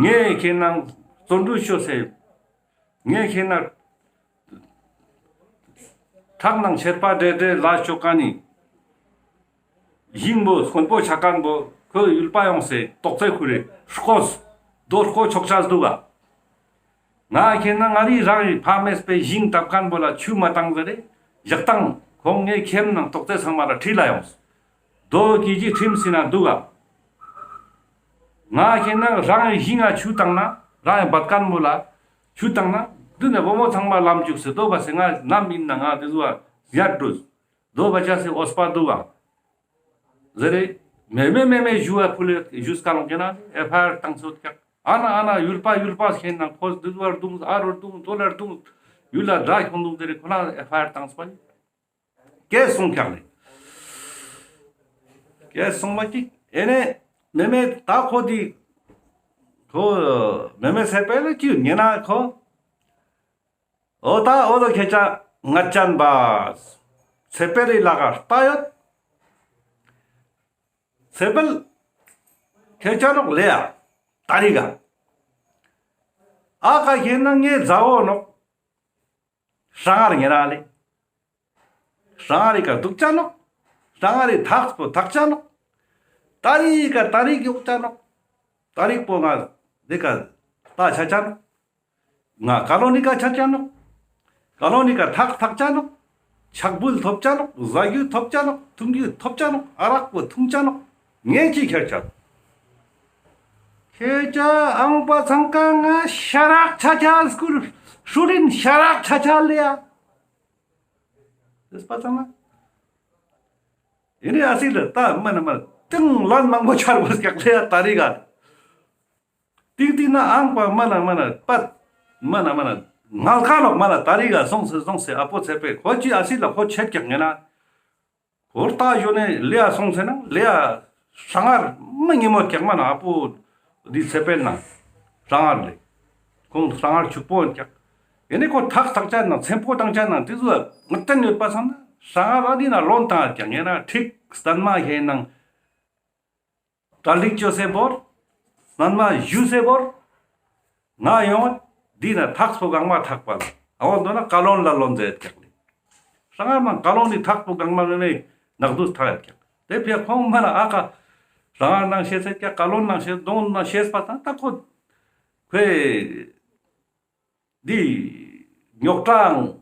ངས་ཁེ་ནང་བརྩོན་འགྲུས་ཤོད་སེ་ངས་ཁེ་ནང་ཁྲག་ནང་ཆད་པ་འདྲེ་འདྲེ་ལ་ཅོ་ཀ་ནི། ཞིང་པོ་སྔོན་པོ་ཆ་མཁན་པོ་ཁོ་ཡུལ་པ་ཡོང་སེ་ཏོག་ཙེ་ཁུ་རེ་ཧྲུ་ཀོས་རྡོ་ཧྲུ་ཀོ་ཆོག་ཆ་འདུག་ག་ང་ཁེ་ན་ང་རི་རང་རི་ཕ་མེས་པའི་ཞིང་བཏབ་མཁན་པོ་ལ་ཆུ་མ་བཏང་ཟེར་རེ་ཞག་དང་ཁོང་ངའི་ཁེམ་ནང་ཏོག་ཙེ་ཚང་མ་ལ་ཁྲིད་ལ་ཡོངས། རྡོ་ཀི་ཅི་ཁྲིམས་སི་ན་འདུག་ག་ང་ཁེ་ན་རང་རི་ཞིང་ང་ཆུ་བཏང་ན་རང་རི་བད་མཁན་པོ་ལ་ཆུ་བཏང་ན་འདི་ནས་བུ་མོ་ཚང་མ་ལམ་བཅུག་སེ་རྡོ་བ་སེ་ང་ནམ་ཡིན་ན་ང་དེ་ཟུ་བ་ཡར་འགྲོ། རྡོ་བ་ཅག་སེ་འོས་པ་འདུག་ག་ཟེར་རེ། མེ་མེ་མེ་མེ་ཞུ་བ་ཕུལ་ཞུས་ཀ་ལོང་ཁེ་ན་ཨེཕ་ཨའི་ཨར་བཏང་སོད་ཀྱག་ཨ་ན་ཨ་ན་ཡུལ་པ་ཡུལ་པ་ཁེ་ན་ཁོ་འདི་ཟུ་བར་རྡུང་ཨ་རོ་རྡུང་རྡོ་ལ་རྡུང་ཡུལ་ལ་དགྲ་ཁྱོང་འདུག་ཟེར་རེ་ཁོ་ན་ཨེཕ་ཨའི་ཨར་བཏང་སོད་པ་ནི། ཀེས་སོང་ཀྱག་ལེ། ཀེས་སོང་བ་ཅིག་ཨེ་ནེ་མེ་མེ་ད་ཁོ་དི་ཁོ་མེ་མེ་སེ་པེ་ལེ་ཅི་ཉེ་ན་ཁོ། འོ་ད་འོ་དོ་ཁྱེད་ཅག་ང་ཅན་པ། ཚེ་འཕེལ་ལི་ལ་ག་ལྟ་ཡོད། ཚེ་འཕེལ་ཁྱེད་ཅག་ནོག་ལེ་ཡ། ད་རི་ག་ཨ་ཀ་ཁྱེད་ན་ངའི་མཛའ་བོ་ནོག་ཧྲང་ངར་ཉེ་ར་ལེ། ཧྲང་ངར་རི་ཀ་འདུག་ཅ་ནོག་ཧྲང་ངར་རི་ཐག་པོ་ཐག་ཅ་ནོག་ད་རི་ཀ་ད་རི་གི་འོག་ཅ་ནོག་ད་རི་པོ་ང་དེ་ཀ་ལྟ་ཆ་ཅ་ནོག་ང་ཀ་ལོ་ནི་ཀ་ཆ་ཅ་ནོག་ཀ་ལོ་ནི་ཀ་ཐག་ཐག་ཅ་ནོག་ཕྱག་འབུལ་ཐོབ་ཅ་ནོག་ཟ་རྒྱུ་ཐོབ་ཅ་ནོག་འཐུང་རྒྱུ་ཐོབ་ཅ་ནོག་ཨ་རག་པོ་འཐུང་ཅ་ནོག་ངས་ཅི་ཁྱེར་ཆ་ནོག་ཁྱེད་ཅག་ཨང་པ་ཚང་ཀ་ང་ཤ་རག་ཆ་ཆ་སྐུར་ཧྲུ་རིན་ཤ་རག་ཆ་ཆ་ལེ་ཡ། དེ་སྤ་ཚང་ན། ཡིན་ནི་ཨ་སི་ལ་ད་མ་ན་མ་ན་ཏིང་ལན་མང་པོ་ཆར་བོ་སྐྱག་ལེ་ཡ་ད་རི་ག། ཏིང་ཏིང་ན་ཨང་པ་མ་ན་མ་ན་པད། མ་ན་མ་ན་ངལ་ཁ་ནོག་མ་ན་ད་རི་ག་སོང་སེ་སོང་སེ་ཨ་པོ་ཚེ་པེ་ཁོ་ཅི་ཨ་སི་ལ་ཁོ་ཆད་སྐྱག་ངེ་ན། ཧོར་ཏ་ཞོ་ནེ་ལེ་ཡ་སོང་ཚེ་ན་ལེ་ཡ་ཧྲང་ངར་མ་ཉི་མོ་ཀྱག་མ་ན་ཨ་པོ་འདི་ཚེ་པེ་ན་ཧྲང་ངར་ལེ། ཁོང་ཧྲང་ངར་ཕྱུག་པོ་ཀྱག། ཡེ་ནེ་ཁོ་ཐག་ཐག་ཅན་ན་ཚེམ་པོ་ཏང་ཅན་ན་དེ་ཟུ་ང་ཏན་ཡོད་པ་སང་ན་ཧྲང་ངར་ཨ་འདི་ན་ལོན་ཏང་ཀྱག་ངེ་ན་ཁྲིག་སྟན་མ་ཧེ་ནང་། གྲ་སྒྲིག་ཅོ་སེ་བོར། སྣན་མ་ཞུ་སེ་བོར། ང་ཡོང་། འདི་ན་ཐག་པོ་གང་མ་ཐག་པ་ལ། ཨ་འོ་འདོ་ན་ཀ་ལོན་ལ་ལོན་ཟེར་ཀྱག་ལེ། ཧྲང་ངར་ནང་ཀ་ལོན་ནི་ཐག་པོ་གང་མ་ལོན་ནི་ནག་དུས་ཐག་ཡོད་ཀྱག། དེ་ཕི་ཁོང་མ་ན་ཨ་ཀ་ཧྲང་ངར་ནང་ཤེས་ཟེར་ཀྱག་ཀ་ལོན་ནང་ཤེས་དོན་ནང་ཤེས་པ་དང་ད་ཁོ་ཁོས་འདི་ཉོག་དྲང་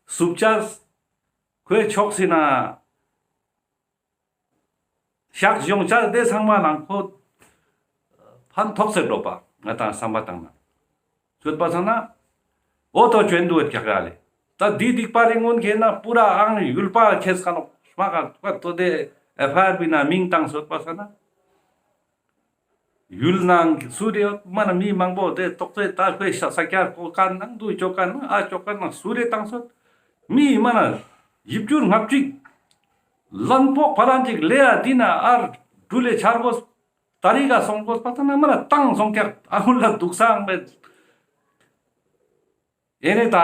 སུབ་ཅས་ཁོས་ཆོག་སི་ན། ཤག་ཡོང་ཆ་དེ་ཚང་མ་ནང་ཁོ་ཕན་ཐོགས་སེ་འགྲོ་པ་ང་དང་བསམ་པ་བཏང་ན། ཆོད་པ་ཚང་ན་འོ་ཐོ་ཅོན་དུ་ཀྱག་ར་ལེ། ད་དེ་སྡིག་པ་རིང་ངུན་ཁེ་ན་པུ་ར་ཨང་ཡུལ་པ་ཁེས་ཁ་ནོག་མ་ག་ཏོ་དེ་ཨེཕ་ཨའི་ཨར་བི་ན་མིང་བཏང་ཆོད་པ་ཚང་ན། ཡུལ་ནང་གི་སུ་རེ་ཡོད་མ་ན་མི་མང་པོ་དེ་ཏོག་ཙེ་ད་ཁོའི་ཤ་ས་ཀྱ་ཀོ་ཀ་ནང་དུ་ཅོ་ཀ་ནང་ཨ་ཅོ་ཀ་ནང་སུ་རེ་བཏང་སོད། མི་མ་ན་ཡིབ་ཅུར་ལྔ་བཅུ་ལན་ཕོག་ཕ་ལན་ཅིག་ལེ་ཡ་འདི་ན་ཨར་འགྲུལ་ལེ་ཆར་གོས་ད་རི་ག་སོང་གོས་པ་ད་ན་མ་ན་བཏང་སོང་ཀྱག་ཨ་ཧུ་ལ་དུག་སང་མེད། ཨེ་ནེ་ད་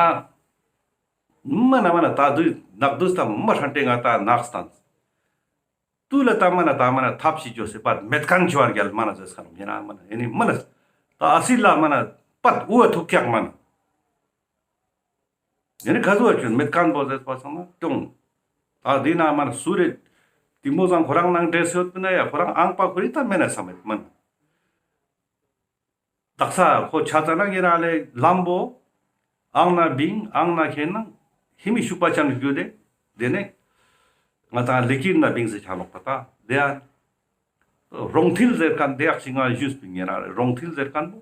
མ་ན་མ་ན་ད་དུས་ནག་དུས་ད་མ་ཧྲན་ཏེ་ང་ད་ནག་སྟན། ཏུ་ལ་ཏ་མ་ན་ཏ་མ་ན་ཐབས་ཤིག་ཅོས་སེ་པད་མེད་ཁན་ཅོ་བར་རྒྱལ་མ་ན་ཟེར་ཁན་ཡིན་ན་མ་ན་ཡིན་ནི་མ་ན་ཏ་ཨ་སི་ལ་མ་ན་པད་འུ་བ་ཐུག་ཀྱག་མ་ན་ཡིན་ནི་ག་ཟུ་བ་ཅོ་མེད་ཁན་པོ་ཟེར་པ་སང་ན་ཏུང་ཏ་དེ་ན་མ་ན་སུ་རེ་ཏིང་མོ་སང་ཁོ་རང་ནང་འདྲེས་ཡོད་པ་ན་ཡ་ཁོ་རང་ཨང་པ་ཁོ་རི་ཏ་མེད་ན་ས་མེད་མ་ན། དག་ས་ཁོ་ཆ་ཙ་ན་ངེ་རང་ལེ་ལམ་བོ་ཨང་ན་བིང་ཨང་ན་ཁེ་ན་ཧི་མི་ཤུག་པ་ཅན་རྒྱུ་དེ་དེ་ནེ་ང་ཏང་ལི་ཀིར་ན་བིང་སེ་ཆ་ལོག་པ་ཏ་དེ་ཡ་རོང་ཐིལ་ཟེར་ཁན་དེ་ཡག་ཅིག་ང་ཞུས་པིན་ངེ་རང་ལེ་རོང་ཐིལ་ཟེར་ཁན་བོ་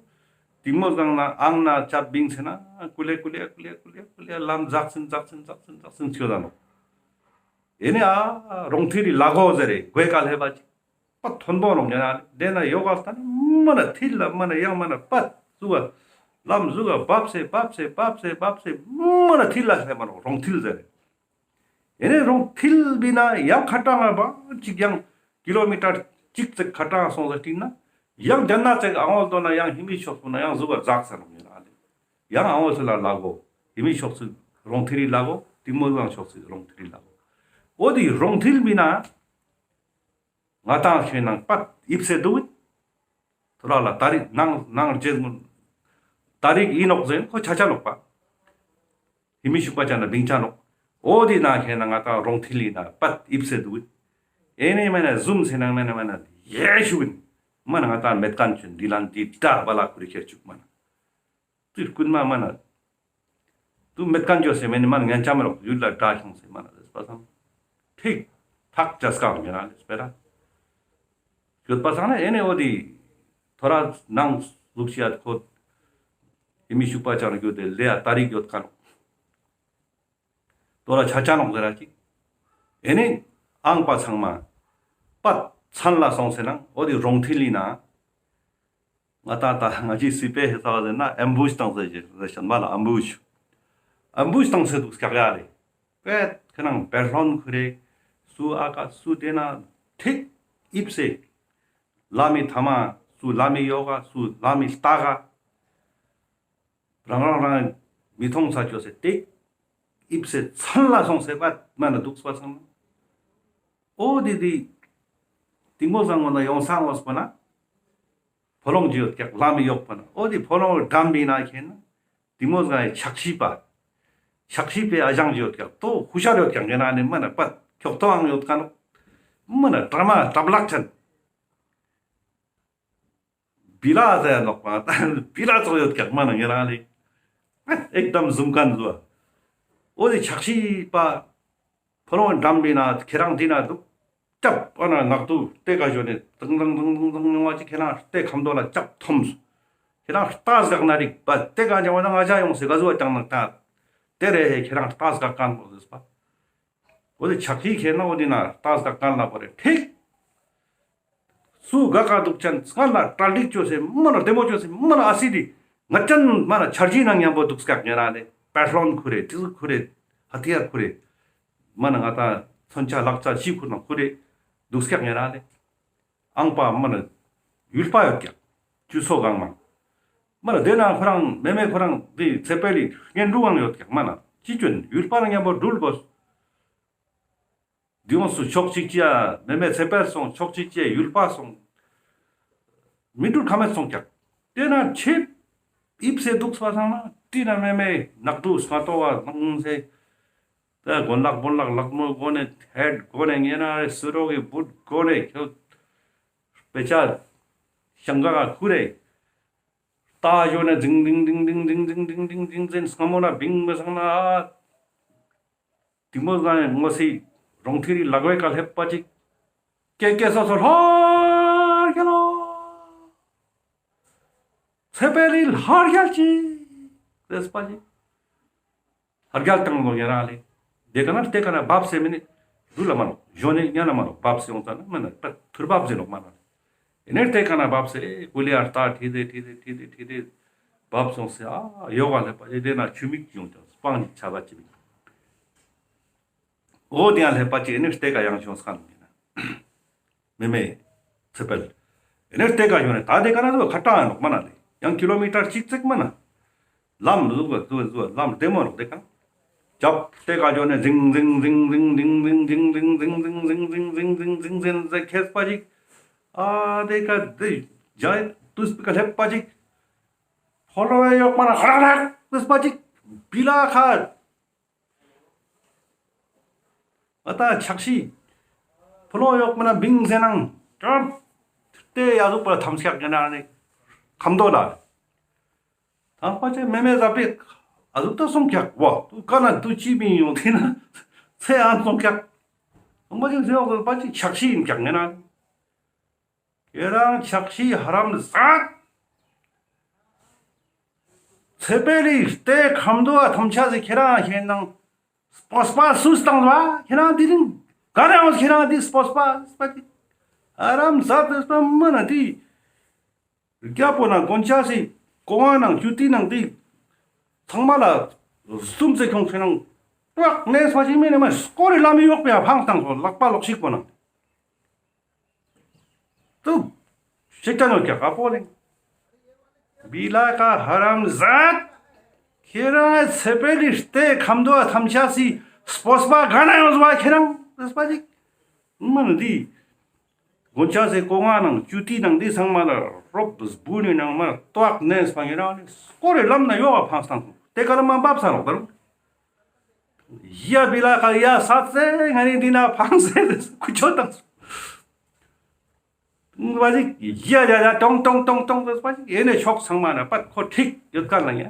ཏིང་མོ་སྒང་ན་ཨང་ན་ཅབ་བིང་སེ་ན་ཀུ་ལེ་ཀུ་ལེ་ཀུ་ལེ་ཀུ་ལེ་ཀུ་ལེ་ལམ་ཛག་སིན་ཛག་སིན་ཛག་སིན་ཛག་སིན་ཆོད་ད་ནོ། ཨེ་ནེ་ཨ་རོང་ཐིལ་ལི་ལ་གོ་ཟེར་རེ་གོས་ཀ་ལྷེ་བ་ཅིག་པ་ཐོན་པོ་རོང་ཉེ་ན་དེ་ན་ཡོ་ག་ལྟ་ན་མ་ན་ཐིལ་ལ་མ་ན་ཡང་མ་ན་པ་ཟུག་ག་ལམ་ཟུག་ག་བབས་སེ་བབས་སེ་བབས་སེ་བབས་སེ་མ་ན་ཐིལ་ལ་ལྷེ་མ་རོང་རོང་ཐིལ་ཟེར་རེ། ཨེ་ནེ་རོང་ཐིལ་བི་ན་ཡང་ཁ་གྲངས་ང་བ་ཅིག་ཡང་ཀི་ལོ་མི་ཊར་ཅིག་ཙེ་ཁ་གྲངས་སོང་ཟེར་ཏིང་ན་ཡང་དེ་ན་ཙེ་ཨ་འོ་དོ་ན་ཡང་ཧི་མི་ཤོག་པོ་ན་ཡང་ཟུག་ག་ཛག་ས་རོང་ཉེ་ན་ལེ། ཡང་ཨ་འོ་ཚོ་ལ་ལ་གོ། ཧི་མི་ཤོག་ཚུ་རོང་ཐིལ་ལི་ལ་གོ། ཏིང་མོ་སྒང་ཤོག་ཚུ་རོང་ཐིལ་ལི་ལ་གོ། འོ་དེ་རོང་ཐིལ་བི་ན་ང་ཏང་ཁེ་ནང་པད་ཡིབ་སེ་དུག་ཡིན། ཐོ་ར་ལ་ཏ་རིག་ནང་ནང་རྗེས་མུན་ཏ་རིག་ཡིན་ནོག་ཟེར་ཁོ་ཆ་ཆ་ལོག་པ། ཧི་མི་ཤུག་པ་ཅན་ན་བིང་ཆ་ནོག། འོ་དེ་ན་ཁེ་ན་ང་ཏང་རོང་ཐིལ་ལི་ན་པད་ཡིབ་སེ་དུག་ཡིན། ཨེ་ནེ་མ་ན་ཟུམ་སེ་ན་མ་ན་མ་ན་ཡེ་ཤུག་ཡིན། མ་ན་ང་ཏང་མེད་ཁན་ཅོ་འདི་ལན་འདི་དྲ་བ་ལ་ཁུ་རི་ཁྱེར་ཅུག་མ་ན། ཏུ་རྐུན་མ་མ་ན། ཏུ་མེད་ཁན་ཅོ་སེ་མེ་ནི་མ་ན་ངན་ཅམ་རོག་ཡུལ་ལ་དྲ་ཤོང་སེ་མ་ན་ཟེར་པ་སང་། ཐིག་ཐག་ཅས་ཀ་ངེ་རང་ལེ་སྤེ་ར། ཡོད་པ་སང་ན་ཨེ་ནེ་འོ་དེ་ཐོ་ར་ནང་ཟུག་ཤི་ཡ་ཁོ་ཧི་མི་ཤུག་པ་ཅན་རྒྱུ་དེ་ལེ་ཡ་ཏ་རིག་ཡོད་ཁན་ནོག། ཐོ་ར་ཆ་ཆ་ནོག་ཟེར་ར་ཅིག། ཨེ་ནེ་ཨང་པ་ཚང་མ་པད་ཚན་ལ་སོང་སེ་ནང་འོ་དེ་རོང་ཐིལ་ལི་ན། ང་ཏང་ད་ང་ཅི་སི་པེ་ཧེ་ས་བ་ཟེར་ན་ཨེམ་བུཤ་བཏང་སེ་ཟེར་ཤན་མ་ལ་ཨེམ་བུཤ། ཨེམ་བུཤ་བཏང་སེ་དུག་སྐྱག་ཡ་ལེ། པད་ཁེ་ནང་བེ་ལོན་ཁུ་རེ་སུ་ཨ་ཀ་སུ་དེ་ན་ཐིག་ཡིབ་སེ། ལ་མི་ཐ་མ་སུ་ལ་མི་ཡོ་ག་སུ་ལ་མི་ལྟ་ག། རང་རང་རང་མི་ཐོང་ས་ཅོ་སེ་ཏེ་ཡིབ་སེ་ཚན་ལ་སོང་སེ་པད་མ་ན་དུག་སྤ་སང་ན། འོ་དེ་དེ་ཏིང་མོ་སྒང་ན་ཡོང་སང་ངོས་པ་ན་ཕོ་ལོང་ཅི་ཡོད་ཀྱག་ལ་མི་ཡོག་པ་ན་འོ་དེ་ཕོ་ལོང་འགྲམ་བི་ན་ཁེ་ན་ཏིང་མོ་སྒང་ཆག་ཤི་པ་ཆག་ཤི་པའི་ཨ་ཞང་ཅི་ཡོད་ཀྱག་ཏོ་ཧུ་ཤར་ཡོད་ཀྱག་ངེ་ན་ནི་མ་ན་པད་ཁྱོག་ཏོའང་ཡོད་ཀ་ནོག་མ་ན་དྲ་མ་དྲ་བ་ལག་ཆན། བི་ལ་ཟེར་ནོག་པ། བི་ལ་ཙོགས་ཡོད་ཀྱག་མ་ན་ངེ་རང་ལེ། ཨེག་དམ་ཟུམ་ཁན་ཟོ། འོ་དེ་ཆག་ཤི་པ། ཕོ་ལོང་འགྲམ་བི་ན་ཁེ་རང་དེ་ན་དུག། ཅབ་ཨ་ན་ནག་དུ་ཏེ་ཀ་ཞོན་ནེ་ཏང་ཏང་ཏང་ཏང་ཏང་ཡོང་བ་ཅིག་ཁྱེད་རང་ཏེ་ཁ་མདོ་ལ་ཅབ་ཐོམས། ཁྱེད་རང་རྟ་ཟག་ན་རིག་པ་ཏེ་ཀ་ཉེ་བ་ན་ང་ཅག་ཡོང་སེ་ག་ཟུ་བ་ཅང་ན་ཏ་ཏེ་རེ་ཧེ་ཁྱེད་རང་རྟ་ཟག་ཀ་ན་མོ་ཟེར་པ། འོ་དེ་ཆག་ཤི་ཁྱེད་ན་འོ་དེ་ན་རྟ་ཟག་ཀ་ན་པོ་རེ་ཐིག་སུ་ག་ཀ་དུག་ཅན་སྔར་ལ་གྲ་སྒྲིག་ཅོས་སེ་མ་ན་བདེ་མོ་ཅོས་སེ་མ་ན་ཨ་སི་དི་ང་ཅན་མ་ན་འཆར་གཞི་ནང་མཉམ་པོ་དུག་སྐྱག་ཉེ་རང་ལེ་པེ་ལོན་ཁུ་རེ་ཏི་ཟུ་ཁུ་རེ་ཧ་ཐི་ཡར་ཁུ་རེ་མ་ན་ང་ཏང་མཚོན་ཆ་ལག་ཆ་ཤི་ཁུ་ན་ཁུ་རེ་དུག་སྐྱག་ཉེ་རང་ལེ། ཨང་པ་མ་ན་ཡུལ་པ་ཡོད་ཀྱག་ཅུ་སོ་གང་མང་མ་ན་དེ་ན་ཁོ་རང་མེ་མེ་ཁོ་རང་དེ་ཚེ་འཕེལ་ལི་གཉེན་དྲུང་ཡང་ཡོད་ཀྱག་མ་ན་ཅི་ཅོན་ཡུལ་པ་རང་མཉམ་པོ་འགྲུལ་དགོས། དེ་ཡོངས་སུ་ཕྱོགས་གཅིག་ཅེ་མེ་མེ་ཚེ་འཕེལ་སོང་ཕྱོགས་གཅིག་ཅེ་ཡུལ་པ་སོང་། མི་འགྲུལ་ཁ་མེད་སོང་ཀྱག་དེ་ན་ཆེ་ཨིབ་སེ་དུག་པ་སང་ན་ཏི་ན་མེ་མེ་ནག་དུ་སྔ་ཏོ་བ་ནང་སེ། ད་གོན་ལག་གོན་ལག་ལག་མོ་གོན་ནེ་ཧེད་གོན་ནེ་ཉེ་ན་རེ་སུ་རོག་གི་བུད་གོན་ནེ་ཁྱོད་པེ་ཆ་ཤང་ག་ག་ཁུ་རེ། ཏ་ཞོན་ནེ་ཛིང་ཛིང་ཛིང་ཛིང་ཛིང་ཛིང་ཛིང་ཛིང་ཛིང་ཛིང་ཛིང་སྔ་མོ་ན་བིང་མི་སང་ན་ཨ། དེ་མོ་ཟ་ངོ་སི་རོང་ཐིག་རི་ལག་པའི་ཀ་ལྷེབ་པ་ཅིག་ཀེ་ཀེ་སོ་སོ་ལྷར་རྒྱལ་ལོ། ཚེ་འཕེལ་ལི་ལྷར་རྒྱལ་ཅིག་རེས་པ་ཅིག་ལྷར་རྒྱལ་བཏང་ལོ་ཉེ་རང་ལེ། དེ་ཀ་ན་ལྟེ་ཀ་ན་བབས་སེ་མི་ནི་རུ་ལ་མ་ནོ་ཞོན་ནེ་ཉ་ན་མ་ནོ་བབས་སེ་ཡོང་ཙ་ན་མ་ན་པ་ཐུར་བབས་སེ་ནོ་མ་ན་ལེ། ཨེ་ནེ་ལྟེ་ཀ་ན་བབས་སེ་ཀུ་ལི་ཨར་ཏ་ཁྲིད་དེ་ཁྲིད་དེ་ཁྲིད་དེ་ཁྲིད་དེ་བབས་སོང་སེ་ཨ་ཡོ་ག་ལེ་པ་ཅིག་དེ་ན་ཆུ་མིག་ཅིག་ཡོང་ཅང་སྤང་ཅིག་ཆ་བ་ཅིག་མིག་འོ་དེ་ཡང་ལྷེབ་པ་ཅིག་ཨེ་ནེ་ལྟེ་ཀ་ཡང་བྱུང་སྐང་ཡིན་ན། མེ་མེ་ཚེ་འཕེལ། ཨེ་ནེ་ལྟེ་ཀ་ཡོང་ནེ་ད་དེ་ཀ་ན་ཚོ་ཁ་ཏང་ཡང་ནོག་མ་ན་ལེ། ཡང་ཀི་ལོ་མི་ཊར་གཅིག་ཙིག་མ་ན། ལམ་ཟུག་ག་ཟུག་ག་ཟུག་ག་ལམ་བདེ་མོ་ནོག་དེ་ཀ་ན། ཅབ་ལྟེ་ཀ་ཡོང་ནེ་ཟིང་ཟིང་ཟིང་ཟིང་ཟིང་ཟིང་ཟིང་ཟིང་ཁེས་པ་ཅིག་ཨ་དེ་ཀ་དེ་ཇ་ཏུས་པི་ཀ་ལྷེབ་པ་ཅིག་ཕོ་ལོ་ཡོག་མ་ན་ཧ་རག་རག་ཏུས་པ་ཅིག་བི་ལ་ཁ། ཨ་ཏ་ཆག་ཤི། ཕོ་ལོ་ཡོག་མ་ན་བིང་ཟེ་ནང་། ཀྲབ། ཏེ་ཡ་ཟུག་པ་ཐམས་ཀྱག་ཉེ་ན་ནི། ཁམ་དོ་ལ། ཐང་པ་ཅེ་མེ་མེ་ཟ་པེ། ཨ་ཟུག་ཏ་སོང་ཀྱག་བ། ཏུ་ཀ་ན་ཏུ་ཅི་བིང་ཡོང་ཐི་ན། ཚེ་ཨན་སོང་ཀྱག་ཐང་པ་ཅེ་ཟེ་ཡོག་ཟེ་པ་ཅི་ཆག་ཤི་ཡིན་ཀྱག་ཉེ་ན། ཁྱེ་རང་ཆག་ཤི་ཧ་རམ་ཟད། ཚེ་འཕེལ་ལི་ལྟེ་ཁམ་དོ་བ་ཐམས་ཅད་སི་ཁྱེ་རང་ཁྱེ་ནང་སྤོས་པ་སུས་བཏང་བ་ཁྱེ་རང་དེ་རིང་ག་རེ་ཡང་ཁྱེ་རང་དེ་སྤོས་པ་སྤོས་པ་ཧ་རམ་ཟད་སྤོས་པ་མ་ན་དེ་རྒྱ་པོ་ན་དགོན་ཆ་སི་གོང་ནང་ཇུ་ཏི་ནང་དེ་ཚང་མ་ལ་གསུམ་ཚེ་ཁྱོང་ཁྱེ་རང་ཏོག་ནེ་སྤ་ཅིག་མེ་ནེ་མ་སྐོར་རི་ལ་མི་ཡོག་པའི་ཕང་བཏང་སོ་ལག་པ་ལོག་ཤིག་པོ་ནང་། ཏུ། ཤེས་ཀྱང་ནོ་ཀྱག་ཨ་པོ་ལེ། བི་ལ་ཀ་ཧ་རམ་ཟད། ཁྱེ་རང་ཚེ་འཕེལ་ལི་ལྟེ་ཁམ་དོ་བ་ཐམས་ཅད་སི་སྤོས་པ་ག་ན་ཡོང་བ་ཁྱེ་རང་སྤོས་པ་ཅིག་མ་ན་དེ། དགོན་ཆ་སི་གོང་ནང་ཇུ་ཏི་ནང་དེ་ཚང་མ་ལ་རོབ་སྦུ་ནི་ནང་མ་ལྟོགས་ནེ་སྤང་ངེ་རང་ནི་སྐོར་རི་ལམ་ན་ཡོག་པ་ཕང་སྟངས་སོང་ཏེ་ཀ་ལ་མ་བབས་ས་རོག་ད་རུང་། ཡ་བི་ལ་ཁ་ཡ་ས་ཚེ་ང་ནི་འདི་ན་ཕངས་སེ་ཁུ་ཆོ་བཏང་སོང་། བ་ཞིག་ཡ་ཡ་ཡ་ཏོང་ཏོང་ཏོང་ཏོང་ཟེར་བ་ཞིག་ཡེ་ནེ་ཕྱོགས་ཚང་མ་ན་པད་ཁོ་ཁྲིག་ཡོད་ཀ་ན་ཡ་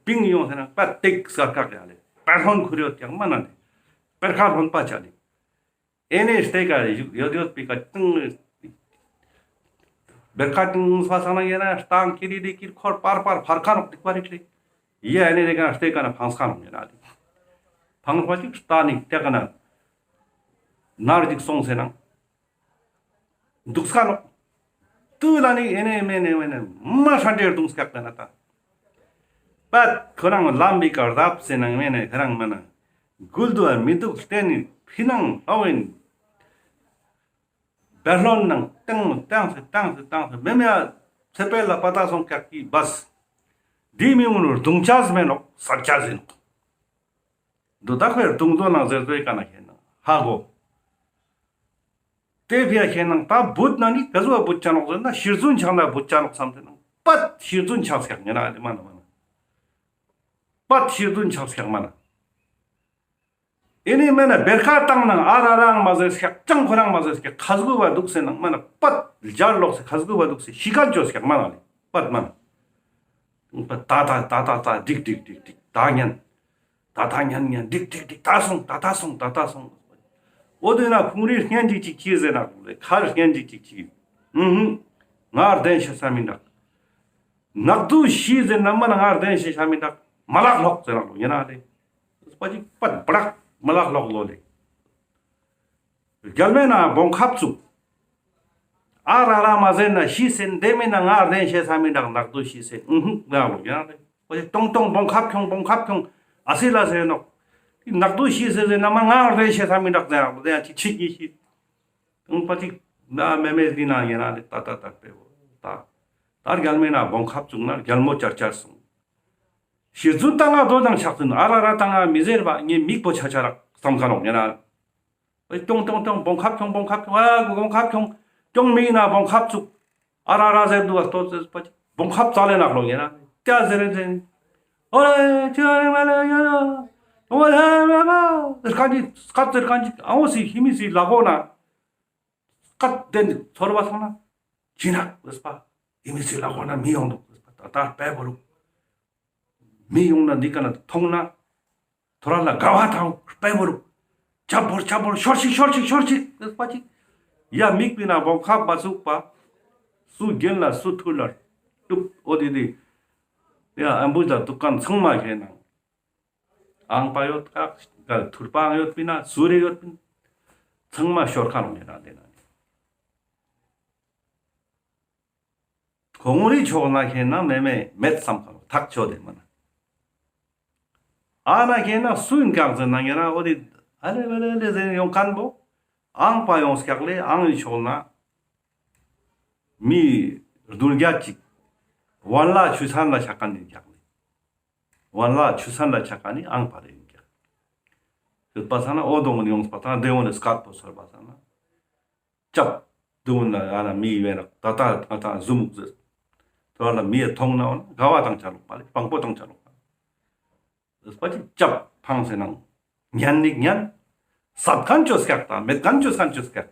བིང་ཡོང་ཟེར་ན་པད་ཏིག་སར་ཁག་ཡ་ལེ་པད་ལྷོན་ཁུར་ཡོད་ཀྱང་མ་ན་ལེ་པད་ཁ་ལྷོན་པ་ཆ་ལེ། ཨེ་ནེ་སྟེ་ཀ་ཡོད་ཡོད་པི་ཀ་ཏང་། བེར་ཁ་ཏང་སྤ་སང་ན་ཡེ་ན་ཏང་ཀི་རི་རི་ཀིར་ཁོར་པར་པར་ཕར་ཁ་ནོག་ཏིག་པ་རིག་ལེ། ཡེ་ཨེ་ནེ་རེ་ཀ་སྟེ་ཀ་ན་ཕངས་ཁ་ནོག་ཡེ་ན་ཏིག་ཕངས་པ་ཅིག་ལྟ་ནི་ཏེ་ཀ་ན་ནར་ཅིག་སོང་སེ་ན་དུག་སྐ་ནོག་ཏུ་ལ་ནི་ཨེ་ནེ་མེ་ནེ་མེ་ནེ་མ་ཧྲན་ཏེ་དུག་སྐ་ཀ་ན་ཏ། པད་ཁོ་རང་ལམ་བི་ཀ་རྡབ་སེ་ནང་མེ་ནེ་ཁོ་རང་མ་ན་གུལ་དུ་མི་དུག་ལྟེ་ནི་ཕི་ནང་ཨ་ཝིན། བེར་ལྷོན་ནང་ཏང་ཏང་སེ་ཏང་སེ་ཏང་སེ་མེ་མེ་ཚེ་འཕེལ་ལ་པ་ཏ་སོང་ཀྱག་གི་བས། དེ་མི་མུན་རྡུང་ཆས་མེ་ནོག་ས་ཆས་ཟེར་ནོག་འདུ་ད་ཁོའི་རྡུང་དོ་ནང་ཟེར་ཟེར་ཀ་ན་ཁེ་ན་ཧ་གོ། ཏེ་ཕི་ཡ་ཁེ་ན་ད་བུད་ན་ནི་ག་ཟུ་བ་བུད་ཆ་ནོག་ཟེར་ན་ཤེར་ཟུན་ཆག་ན་བུད་ཆ་ནོག་བསམ་ཏེ་ན་པད་ཤེར་ཟུན་ཆག་སྐྱག་ཉེ་ན་ཨ་ཏེ་མ་ན་མ་ན། པད་ཤེར་ཟུན་ཆག་སྐྱག་མ་ན། ཨེ་ནི་མེ་ན་བེར་ཁ་བཏང་ན་ཨ་ར་རང་མ་ཟེར་སྐྱག་ཅང་ཁོ་རང་མ་ཟེར་སྐྱག་ཁ་སྒུ་བ་དུག་སེ་ན་མ་ན་པད་ལྗར་ལོག་སེ་ཁ་སྒུ་བ་དུག་སེ་ཤི་ཁན་ཅོ་སྐྱག་མ་ན་ལེ་པད་མ་ན། པད་ད་ད་ད་ད་ད་དིག་དིག་དིག་དིག་ད་ཉན། ད་ད་ཉན་ཉན་དིག་དིག་དིག་ད་སོང་ད་ད་སོང་ད་ད་སོང་། འོ་དེ་ན་ཁོང་རིགས་སྙན་ཅིག་ཅིག་ཅི་ཟེར་ནག་ལེ། ཁར་སྙན་ཅིག་ཅིག་ཅི། ཨུ་ཧུ། ང་རྡེན་ཤེས་ས་མི་འདུག། ནག་དུ་ཤི་ཟེར་ན་མ་ན་ང་རྡེན་ཤེས་ས་མི་འདུག། མ་ལག་ལོག་ཟེར་ནག་ལོ་ཡིན་ན་ལེ། པ་ཅིག་པ་བྲག་མ་ལག་ལོག་ལོ་ལེ། རྒྱལ་མེ་ན་བོང་ཁབ་བཙུགས། ཨ་ར་ར་མ་ཟེར་ན་ཤི་ཟེར་དེ་མེ་ན་ང་རྡེན་ཤེས་ས་མི་འདུག། ནག་དུ་ཤི་ཟེར་ཨུ་ཧུ་ང་ལོ་ཡིན་ན་ལེ། པ་ཅིག་ཏོང་ཏོང་བོང་ཁབ་ཁྱོང་བོང་ཁབ་ཁྱོང་ཨ་སི་ལ་ཟེར་ནོག། ནག་དུ་ཤི་ཟེར་ཟེར་ན་མ་ང་རྡེན་ཤེས་ས་མི་འདུག་ཟེར་ནག་ལོ་དེ་ཡང་ཅིག་ཅིག་གི་ཤི། ཏང་པ་ཅིག་ན་མེ་མེ་ཟི་ན་ཡིན་ན་ལེ། ཏ་ཏ་ཏ་པེ་བོ་ཏ། ཏ་རྒྱལ་མེ་ན་བོང་ཁབ་བཙུགས་ན་རྒྱལ་མོ་ཅར་ཅར་སོང་། ཤི་ཟུན་ཏང་ང་དོ་དང་ཆགས་ཟུན་ཨ་ར་ར་ཏང་ང་མི་ཟེར་བ་ངའི་མིག་པོ་ཆ་ཆ་རག་སམ་ཁ་ནོག་ཡིན་ན། ཀྱོང་ཀྱོང་ཀྱོང་བོང་ཁབ་ཁྱོང་བོང་ཁབ་ཁྱོང་ཨ་བོང་ཁབ་ཁྱོང་ཀྱོང་མིག་ན་བོང་ཁབ་བཙུགས། ཨ་ར་ར་ཟེར་འདུག་བ་ལྟོས་ཟེར་པ་ཅིག་བོང་ཁབ་རྩ་ལས་ནག་ལོ་ཡིན་ན། ཏ་ཟེར་རེ་ཟེར། ཨོ་རེ་ཅི་ཨ་རེ་མ་ལེ་ཡ་ཡ། ཨོ་ཧེ་མེ་མ་ཟེར་ཁན་ཅིག་སྐད་ཟེར་ཁན་ཅིག་ཨ་འོ་སི་ཧི་མི་སི་ལ་གོ་ན། སྐད་དེ་ཚོར་བ་སོང་ན། ཅི་ན་ཟེར་པ། ཧི་མི་སི་ལ་གོ་ན་མི་ཡོང་འདུག་ཟེར་པ་ད་ལྟ་པེ་བོ་རུ། མི་ཡོང་ན་འདི་ཀ་ན་མཐོང་ན། ཐོ་ར་ལ་དགའ་བ་དང་དཔལ་བོར། ཆབ་བོར་ཆབ་བོར་ཤོར་ཅིག་ཤོར་ཅིག་ཤོར་ཅིག་ཟེར་པ་ཅིག། ཡ་མིག་པི་ན་བོང་ཁབ་མ་བཙུགས་པ། སུ་རྒྱན་ལ་སུ་ཐུར་ལ། ཏུབ་འོ་དེ་དེ། ཡ་ཨམ་བུ་ལ་དུག་ཁན་ཚང་མ་ཁེ་ན། ཨང་པ་ཡོད་ཀ་ཐུར་པ་ཡོད་པི་ན་སུ་རེ་ཡོད་པི་ན། ཚང་མ་ཤོར་ཁ་རུང་ཡིན་ན་དེ་ན། ཁོང་རི་ཕྱོགས་ན་ཁེ་ན་མེ་མེ་མེད་བསམ་ཁ་རུང་ཐག་ཆོད་དེ་མ་ན། ཨ་ན་ཁེ་ན་སུ་ཡིན་ཀྱག་ཟེར་ན་ཡིན་ན་འོ་དེ་ཨ་ལེ་ཨ་ལེ་ཨ་ལེ་ཟེར་ཡོང་ཁན་བོ། ཨང་པ་ཡོང་སྐྱག་ལེ་ཨང་ཡི་ཕྱོགས་ན། མི་རྡུལ་རྒྱ་ཅིག། ཝན་ལ་ཆུ་སན་ལ་ཆ་ཁན་ཡིན་ཀྱག་ལེ། ཝན་ལ་ཆུ་སན་ལ་ཆ་ཁན་ནི་ཨང་པ་རེ་ཡིན་ཀྱག། ཡོད་པ་ས་ན་འོ་དོང་ཡོངས་པ་ཐང་དེ་འོ་ནི་སྐད་པོ་ཚོར་བ་ས་ན། ཅབ། དུ་ན་ཨ་ན་མི་ཡི་བེ་ན་ད་ད་ད་ད་ཟུ་མུག་ཟེར། ཐོ་ར་ལ་མི་ཡི་མཐོང་ན་འོ་ན་དགའ་བ་དང་ཆ་ལོག་པ་ལེ་དཔང་པོ་དང་ཆ་ལོག་པ། ཟེར་པ་ཅིག་ཅབ་ཕང་ཟེར་ནང་། ཉན་ནིག་ཉན། སད་ཁན་ཅོ་སྐྱག་དང་མེད་ཁན་ཅོ་སན་ཅོ་སྐྱག།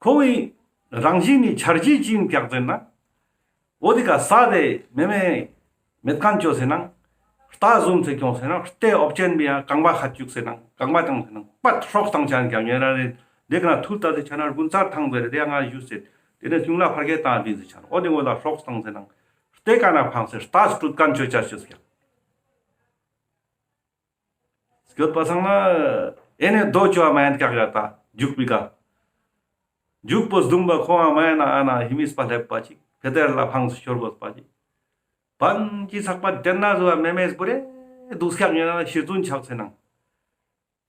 ཁོ་བོའི་རང་བཞིན་ནི་འཆར་གཞི་ཅི་ཡིན་ཀྱག་ཟེར་ན། འོ་དེ་ཀ་ས་དེ་མེ་མེ་མེད་ཁན་ཅོ་ཟེར་ནང་། རྟ་ཟུམ་ཚེ་ཀྱོང་ཟེར་ནང་རྟའི་ཨོབ་ཅན་པི་ཡང་རྐང་པ་ཁ་བཅུག་ཟེར་ནང་རྐང་པ་ཀྱང་ཟེར་ནང་པད་སྲོག་བཏང་ཆ་ཀྱང་ཉེ་ར་རེད། དེ་ཀ་ན་ཐུལ་ལྟ་ཟེར་ཆ་ན་དགུན་ཚར་ཐང་ཟེར་རེད་དེ་ཡང་ང་ཞུ་ཟེར། དེ་ནས་སྙུང་ལ་ཕར་གེ་བཏང་བི་ཟེར་ཆ་ན་འོ་དེ་འོ་ལ་སྲོག་བཏང་ཟེར་ནང་། རྟའི་ཀ་ན་ཕངས་ཟེར་རྟ་སྤྲུལ་ཁན་ཅོ་ཆ་ཅོ་ཟེར། སྐྱོད་པ་སང་ན་ཨེ་ནེ་རྡོ་ཅོ་བ་མ་ཡན་ཀྱག་ཡ་ད་རྒྱུག་པི་ཀ། རྒྱུག་པོ་སྡུམ་པ་ཁོང་བ་མ་ཡན་ན་ཨ་ན་ཧི་མིས་པ་སླེབས་པ་ཅིག་ཕེ་ཏེར་ལ་ཕངས་ཤོར་གོས་པ་ཅིག། པན་ཅི་ཚག་པ་དེན་ན་ཟུ་བ་མེ་མེས་པུ་རེ་དུག་སྐྱག་ཉེ་ན་ཤི་ཙུན་ཆག་ཚེ་ནང་།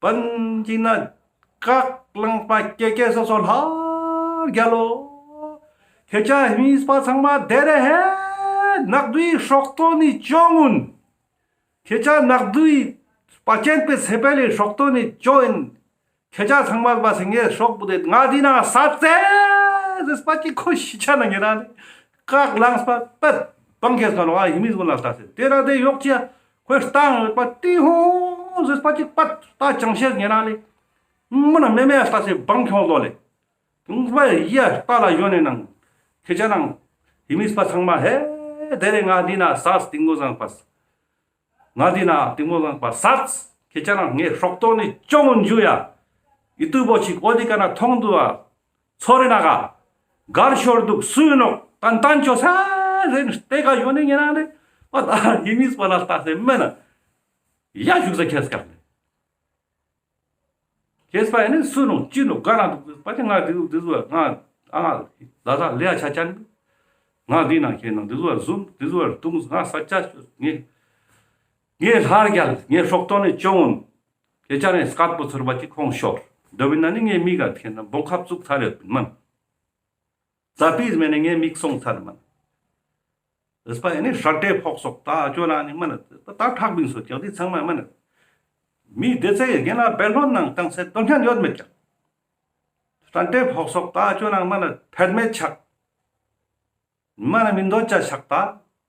པན་ཅི་ན་ཀག་ལང་པ་ཀེ་ཀེ་སོ་སོ་ལྷར་རྒྱལ་ལོ། ཁྱེད་ཅག་ཧི་མིས་པ་ཚང་མ་དེ་རེ་ཧེ་ནག་དུའི་སྲོག་ཐོག་ནི་ཅོ་ངུན། ཁྱེད་ཅག་ནག་དུའི་པ་ཅན་པའི་སེ་པེ་ལི་སྲོག་ཐོག་ནི་ཅོ་ཡིན། ཁྱེད་ཅག་ཚང་མ་པ་སེ་ངའི་སྲོག་པུ་དེ་ང་འདི་ན་ས་ཙེ་ཟེར་པ་ཅིག་ཁོ་ཤི་ཆ་ན་ཉེ་ར་ནི་ཀག་ལངས་པ་པད་བང་ཁེས་ཁ་ནོ་ཨ་ཧི་མིས་གུན་ལ་ལྟ་ཟེར་དེ་ར་དེ་ཡོག་ཅི་ཡ་ཁོའི་རྟ་ཡོད་པ་ཏི་ཧོ་ཟེར་པ་ཅིག་པད་རྟ་ཅང་ཤེས་ཉེ་ར་ནི་མུ་ན་མེ་མེ་ལྟ་ཟེར་བང་ཁྱོང་ལོ་ལེ། དུང་པ་ཡ་རྟ་ལ་ཡོན་ནི་ནང་ཁྱེད་ཅག་ནང་ཧི་མིས་པ་ཚང་མ་ཧེ་དེ་རེ་ང་འདི་ན་ས་སྟིང་མོ་བཟང་པ། ང་འདི་ན་གཏི་མུག་ལངས་པ་སད། ཁྱེད་ཅག་རང་ངའི་སྲོག་ཐོག་ནི་ཅོང་འཇུ་ཡ། ཨི་ཏུ་བོ་ཅིག་འོ་འདི་ཀ་ན་མཐོང་འདུག་ཨ། ཚོ་རེ་ན་ག་གར་ཤོར་འདུག་སུ་ཡིན་ནོག་ཏན་ཏན་ཅོ་ས་རེ་ནི་ཏེ་ཀ་ཡོད་ནི་ཉེ་རང་རེ། འོ་ད་ཧི་མིས་པ་ལ་ལྟ་སེ་མེད་ན། ཡ་བཞུགས་ས་ཁྱེད་སྐབས་ནི། ཁྱེད་པ་ཡིན་ནི་སུ་ནོ་ཅི་ནོ་ག་རང་འདུག་པ་ཅི་ང་འདི་འདི་ཟུ་ང་ཨ་ང་ལ་ལ་ལེ་ཡ་ཆ་ཅན། ང་འདི་ན་ཁྱེད་ནང་འདི་ཟུ་བར་ཟུམ་འདི་ཟུ་བར་དུང་ང་ས་ཆ་ངེ་ངེ་ལྷར་རྒྱལ་ངེ་སྲོག་ཐོག་ནི་ཅོང་ངུན། ཁྱེད་ཅག་ནི་སྐད་པོ་ཚོར་བ་ཅིག་ཁོང་ཤོར། འདོ་བི་ན་ནི་ངེ་མི་ག་ཁྱེད་ན་བོང་ཁབ་བཙུགས་ཚར་ཡོད་པིན་མིན། ཙ་པིས་མེ་ནི་ངའི་མིག་སོང་ཚར་མིན། ཨེས་པ་ཨེ་ནི་ཧྲ་ཏེ་ཕོག་སོག་ད་ཅོ་ན་ནི་མ་ན་ད་ཐག་པིན་སོ་ཀྱག་དི་ཚང་མ་མ་ན། མི་དེ་ཚེ་རྒན་ལ་བེ་ལྷོན་ནང་བཏང་སེ་དོན་ཁྱོན་ཡོད་མེད་ཀྱག། ཧྲ་ཏེ་ཕོག་སོག་ད་ཅོ་ན་མ་ན་ཕེད་མེད་ཆག། མ་ན་མི་འདོད་ཆ་ཆག་ད་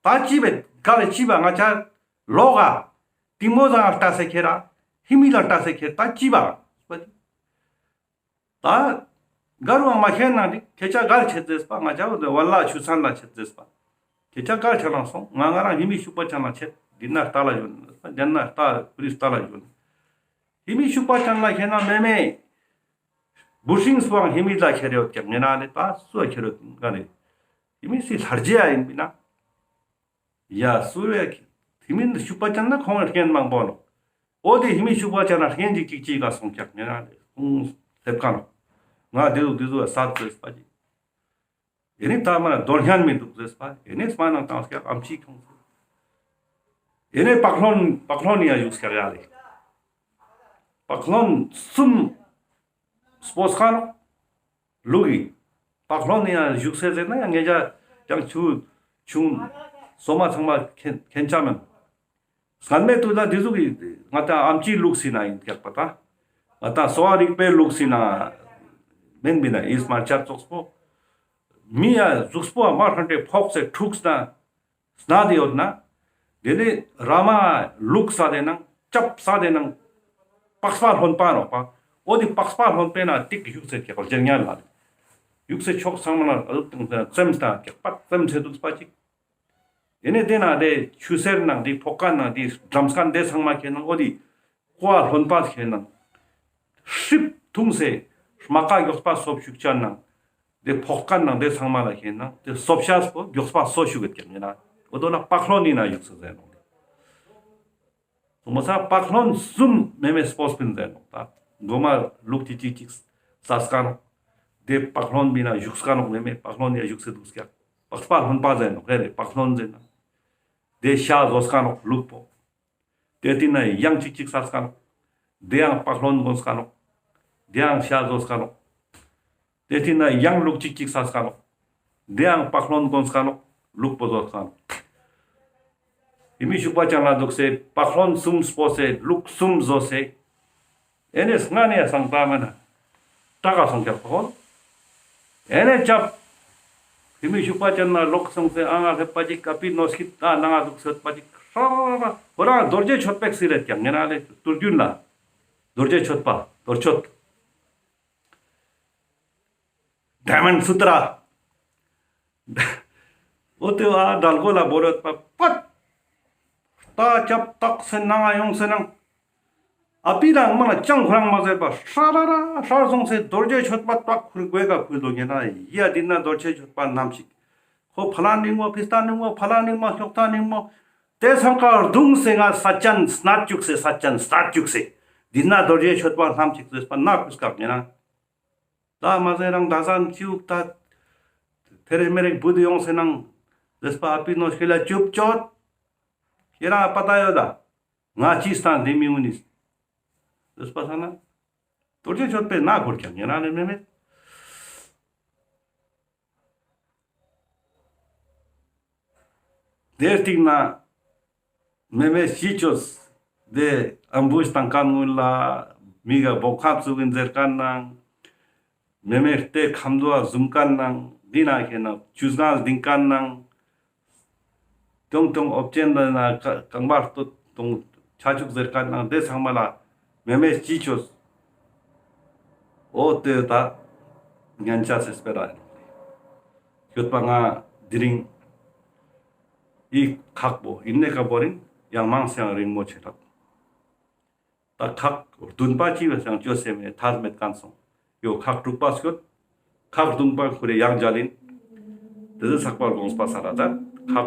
ད་ཅི་བེད་ག་ལེ་ཅི་བ་ང་ཅ་ལོག་ག་ཏིང་མོ་ཟང་ལ་ལྟ་སེ་ཁྱེར་ར་ཧི་མི་ལ་ལྟ་སེ་ཁྱེར་ད་ཅི་བ། ད་གར་བང་མ་ཁྱེར་ནང་དེ་ཁྱེད་ཅག་གར་ཆེད་ཟེར་པ་ང་ཅག་བལ་ལ་ཆུ་ཚན་ལ་ཆེད་ཟེར་པ། ཁྱེད་ཅག་གར་ཆ་ལང་སོང་ང་ང་རང་ཡིན་མི་ཤུག་པ་ཆ་ལང་ཆེད་འདི་ན་རྟ་ལ་ཡོད་ནི་ཟེར་པ་འདི་ན་རྟ་ཀུ་རི་རྟ་ལ་ཡོད་ནི། ཧེ་མི་ཤུག་པ་ཅན་ལ་ཁེ་ན་མེ་མེ་བུ་ཤིང་སུའང་ཧེ་མི་ལ་ཁེ་རེ་ཡོད་ཀྱག་ཉེ་ན་ལེ། ད་སུ་ཁེ་རེ་ཡོད་ག་ལེ། ཧེ་མི་སི་ལྷར་རྗེ་ཡ་ཡིན་པིན་ན། ཡ་སུ་རེ་ཧེ་མི་ཤུག་པ་ཅན་ན་ཁོང་རྐྱེན་མང་པོ་ནོག། འོ་དེ་ཧེ་མི་ཤུག་པ་ཅན་ན་རྐྱེན་ཅིག་ཅིག་ཅིག་ག་སོང་ཀྱག་ཉེ་ན་ལེ། ཁོང་སེབ་ཀ་ནོག། ང་དེ་ཟུག་དེ་ཟུག་ས་ཙེས་པ་ཅིག། ཨེ་ནེ་ད་མ་ན་རྡོ་སྙན་མི་འདུག་ཟེར་པ། ཨེ་ནེ་སྨན་ནང་བཏང་སྐྱག་ཨམ་ཆི་ཁྱོང་། ཨེ་ནེ་པག་ལྷོན་པག་ལྷོན་ཡང་བཞུགས་སྐྱག་ཡ་ལེ། པག་ལྷོན་གསུམ་སྤོས་ཀ་ནོག་ལུག་གི། པག་ལྷོན་ཡང་བཞུགས་སེ་ཟེར་ན་ཡང་ངེད་ཅག་ཡང་ཆུ་ཆུང་སོ་མ་ཚང་མ་མཁྱེན་མཁྱེན་ཆ་མེན། སྔན་མེ་དུས་ལ་དེ་ཟུག་གི་ང་ཏང་ཨམ་ཆིའི་ལུགས་སི་ན་ཡིན་ཀྱག་པ་ད། ང་ཏང་གསོ་བ་རིག་པའི་ལུགས་སི་ན་མེན་པིན་ན་ཨིས་མར་ཆ་ཙོགས་པོ། མི་ཡ་གཟུགས་པོ་མ་ཧྲན་ཏེ་ཕོག་སེ་འཁྲུགས་ན་སྣ་དེ་ཡོད་ན། དེ་ནི་ར་མ་ལུག་ས་དེ་ནང་ཅབ་ས་དེ་ནང་པགས་པ་ལྷོན་པ་ནོག་པ། འོ་དེ་པགས་པ་ལྷོན་པའི་ན་ཏིག་བཞུགས་སེ་ཀྱག་པ་ལྗེར་ཉལ་ལ། བཞུགས་སེ་ཕྱོགས་ཚང་མ་ན་ཙེམ་སྟེ་ཀྱག་པ་ཙེམ་སེ་འདུག་པ་ཅིག། ཨེ་ནེ་དེ་ན་དེ་ཆུ་སེར་ནང་དེ་ཕོག་ཁན་ནང་དེ་འགྲམས་ཁན་དེ་ཚང་མ་ཁེ་ནང་འོ་དེ་ཀོ་བ་ལྷོན་པ་ཁེ་ནང་ཧྲིབ་ཐུང་སེ་རྨ་ཁ་མགྱོགས་པ་སོབ་ཤུགས་ཅན་ནང་དེ་ཕོག་ཁན་ནང་དེ་ཚང་མ་ལ་ཁེ་ནང་དེ་སོབ་ཤ་སོ་མགྱོགས་པ་སོ་ཤུགས་ཀྱག་ཉེ་ན་འོ་དོ་ལ་པག་ལྷོན་ནི་ན་བཞུགས་སེ་ཟེར་ནོག་ལེ། སོང་མ་ས་པག་ལྷོན་གསུམ་མེ་མེ་སྤོས་པིན་ཟེར་ནོག་ད། མགོ་མ་ལུག་ཅིག་ཅིག་ཅིག་ས་སྐ་ནོག། དེ་པག་ལྷོན་པིན་ན་བཞུགས་སྐ་ནོག་མེ་མེ་པག་ལྷོན་ཡ་བཞུགས་སེ་འདུག་ཀྱག། པགས་པ་ལྷོན་པ་ཟེར་ནོག་ཧེ་རེ་པག་ལྷོན་ཟེར་ན། དེ་ཤ་ཟོས་སྐ་ནོག་ལུག་པོ། དེ་ཏིན་ན་ཡང་ཅིག་ཅིག་ས་སྐ་ནོག། དེ་ཡང་པག་ལྷོན་གོན་སྐ་ནོག། དེ་ཡང་ཤ་ཟོས་སྐ་ནོག། དེ་ཏིན་ན་ཡང་ལུག་ཅིག་ཅིག་ས་སྐ་ནོག། དེ་ཡང་པག་ལྷོན་གོན་སྐ་ནོག། ལུག་པོ་ཟོས་སྐ་ནོག། ཧེ་མི་ཤུག་པ་ཅན་ལ་འདུག་སེ་པག་ལྷོན་གསུམ་སྤོས་སེ་ལུག་གསུམ་ཟོས་སེ། ཨེ་ནེ་སྔ་ནེ་ཡ་སང་པ་མ་ན་ཏྲ་ཀ་སོང་ཀྱག་པ་ཧོ། ཨེ་ནེ་ཅབ། ཧེ་མི་ཤུག་པ་ཅན་ན་ལོག་སོང་སེ་ཨ་ང་ལྷེབ་པ་ཅིག་ཀ་པི་ནོ་སྐྱིད་ད་ན་ང་འདུག་སེ་ཡོད་པ་ཅིག་ཧྲ་ར་ར་ཧོ་རང་རྡོ་རྗེ་གཅོད་པ་ཞིག་སི་རེད་ཀྱག་ཉེ་ན་ལེ་དུར་རྒྱུན་ལ། རྡོ་རྗེ་གཅོད་པ་རྡོ་གཅོད། ཌའི་མོན་ཌ་སུ་ཏྲ། འོ་དེ་བ་དྲལ་གོ་ལ་བོར་ཡོད་པ་པད། རྟ་ཅབ་ཏག་སེ་ནང་ང་ཡོང་སེ་ནང་། ཨ་པི་རང་མ་ལ་ཅང་ཁོ་རང་མ་ཟེར་པ་ཧྲ་ར་ར་ཧྲ་སོང་སེ་རྡོ་རྗེ་གཅོད་པ་ཏག་ཁུར་གོས་ཀ་ཁུར་དོ་ཉེ་ན་ཡ་དེ་ན་རྡོ་རྗེ་གཅོད་པ་རྣམ་ཞིག། ཁོ་ཕ་ལ་ནིང་མོ་ཕི་སྟ་ནིང་མོ་ཕ་ལ་ནིང་མོ་ཤོག་ཐ་ནིང་མོ། དེ་སང་ཀ་རྡུང་སེ་ང་ས་ཅན་སྣ་བཅུག་སེ་ས་ཅན་སྣ་བཅུག་སེ། དེ་ན་རྡོ་རྗེ་གཅོད་པ་རྣམ་ཞིག་ཟེར་པ་ན་ཁུས་ཀ་ཉེ་ན། ད་མ་ཟེར་རང་ད་སང་ཅིའུ་ད། ཐེ་རེ་མེ་རེ་བུད་ཡོང་སེ་ནང་། ཟེར་པ་ཨ་པི་ནོ་ཤེ་ལ་ཅུབ་ཅོད། ཁྱེ་རང་ཨ་པ་ད་ཡོད་ད། ང་ཅི་སྟན་དེ་མི་འུ་ནི། ཟེར་པ་ས་ན། རྡོ་རྗེ་གཅོད་པའི་ན་གོར་ཀྱང་ཉེ་ན་ནི་མེ་མེ། དེ་སྟིང་ན་མེ་མེ་ཤི་ཅོས་དེ་ཨམ་བུས་བཏང་ཁན་ངུན་ལ་མི་ག་བོ་ཁབ་ཚུགས་ཡིན་ཟེར་ཁན་ནང་། མེ་མེ་རྟའི་ཁམ་དུ་ཟུམ་ཁན་ནང་འདི་ན་ཁེ་ན་ཆུ་སྒང་ལྡིང་ཁན་ནང་། ཏོང་ཏོང་ཨོབ་ཅན་ལ་ན་རྐང་པ་ལྟོ་ཏོང་ཆ་ཆུག་ཟེར་ཁན་ནང་དེ་ཚང་མ་ལ་མེ་མེ་ཅི་ཆོས། འོ་དེ་ད་ཉན་ཆ་སེ་སྤེ་ར་ཡིན། ཡོད་པ་ང་དེ་རིང་ཨི་ཁག་པོ་ཨིན་ནེ་ཀ་བོ་རིང་ཡང་མང་སེ་ཡང་རིང་མོ་ཆེ་རག། ད་ཁག་བདུན་པ་ཅི་བས་ཀྱང་ཅོ་སེ་མེད་ཐར་མེད་ཀན་སོང་། ཡོ་ཁག་དྲུག་པ་སྐྱོད། ཁག་བདུན་པ་ཁུ་རེ་ཡང་མཇལ་ཡིན། དེ་ཚེ་ཚགས་པར་དགོངས་པ་ས་ར་ད།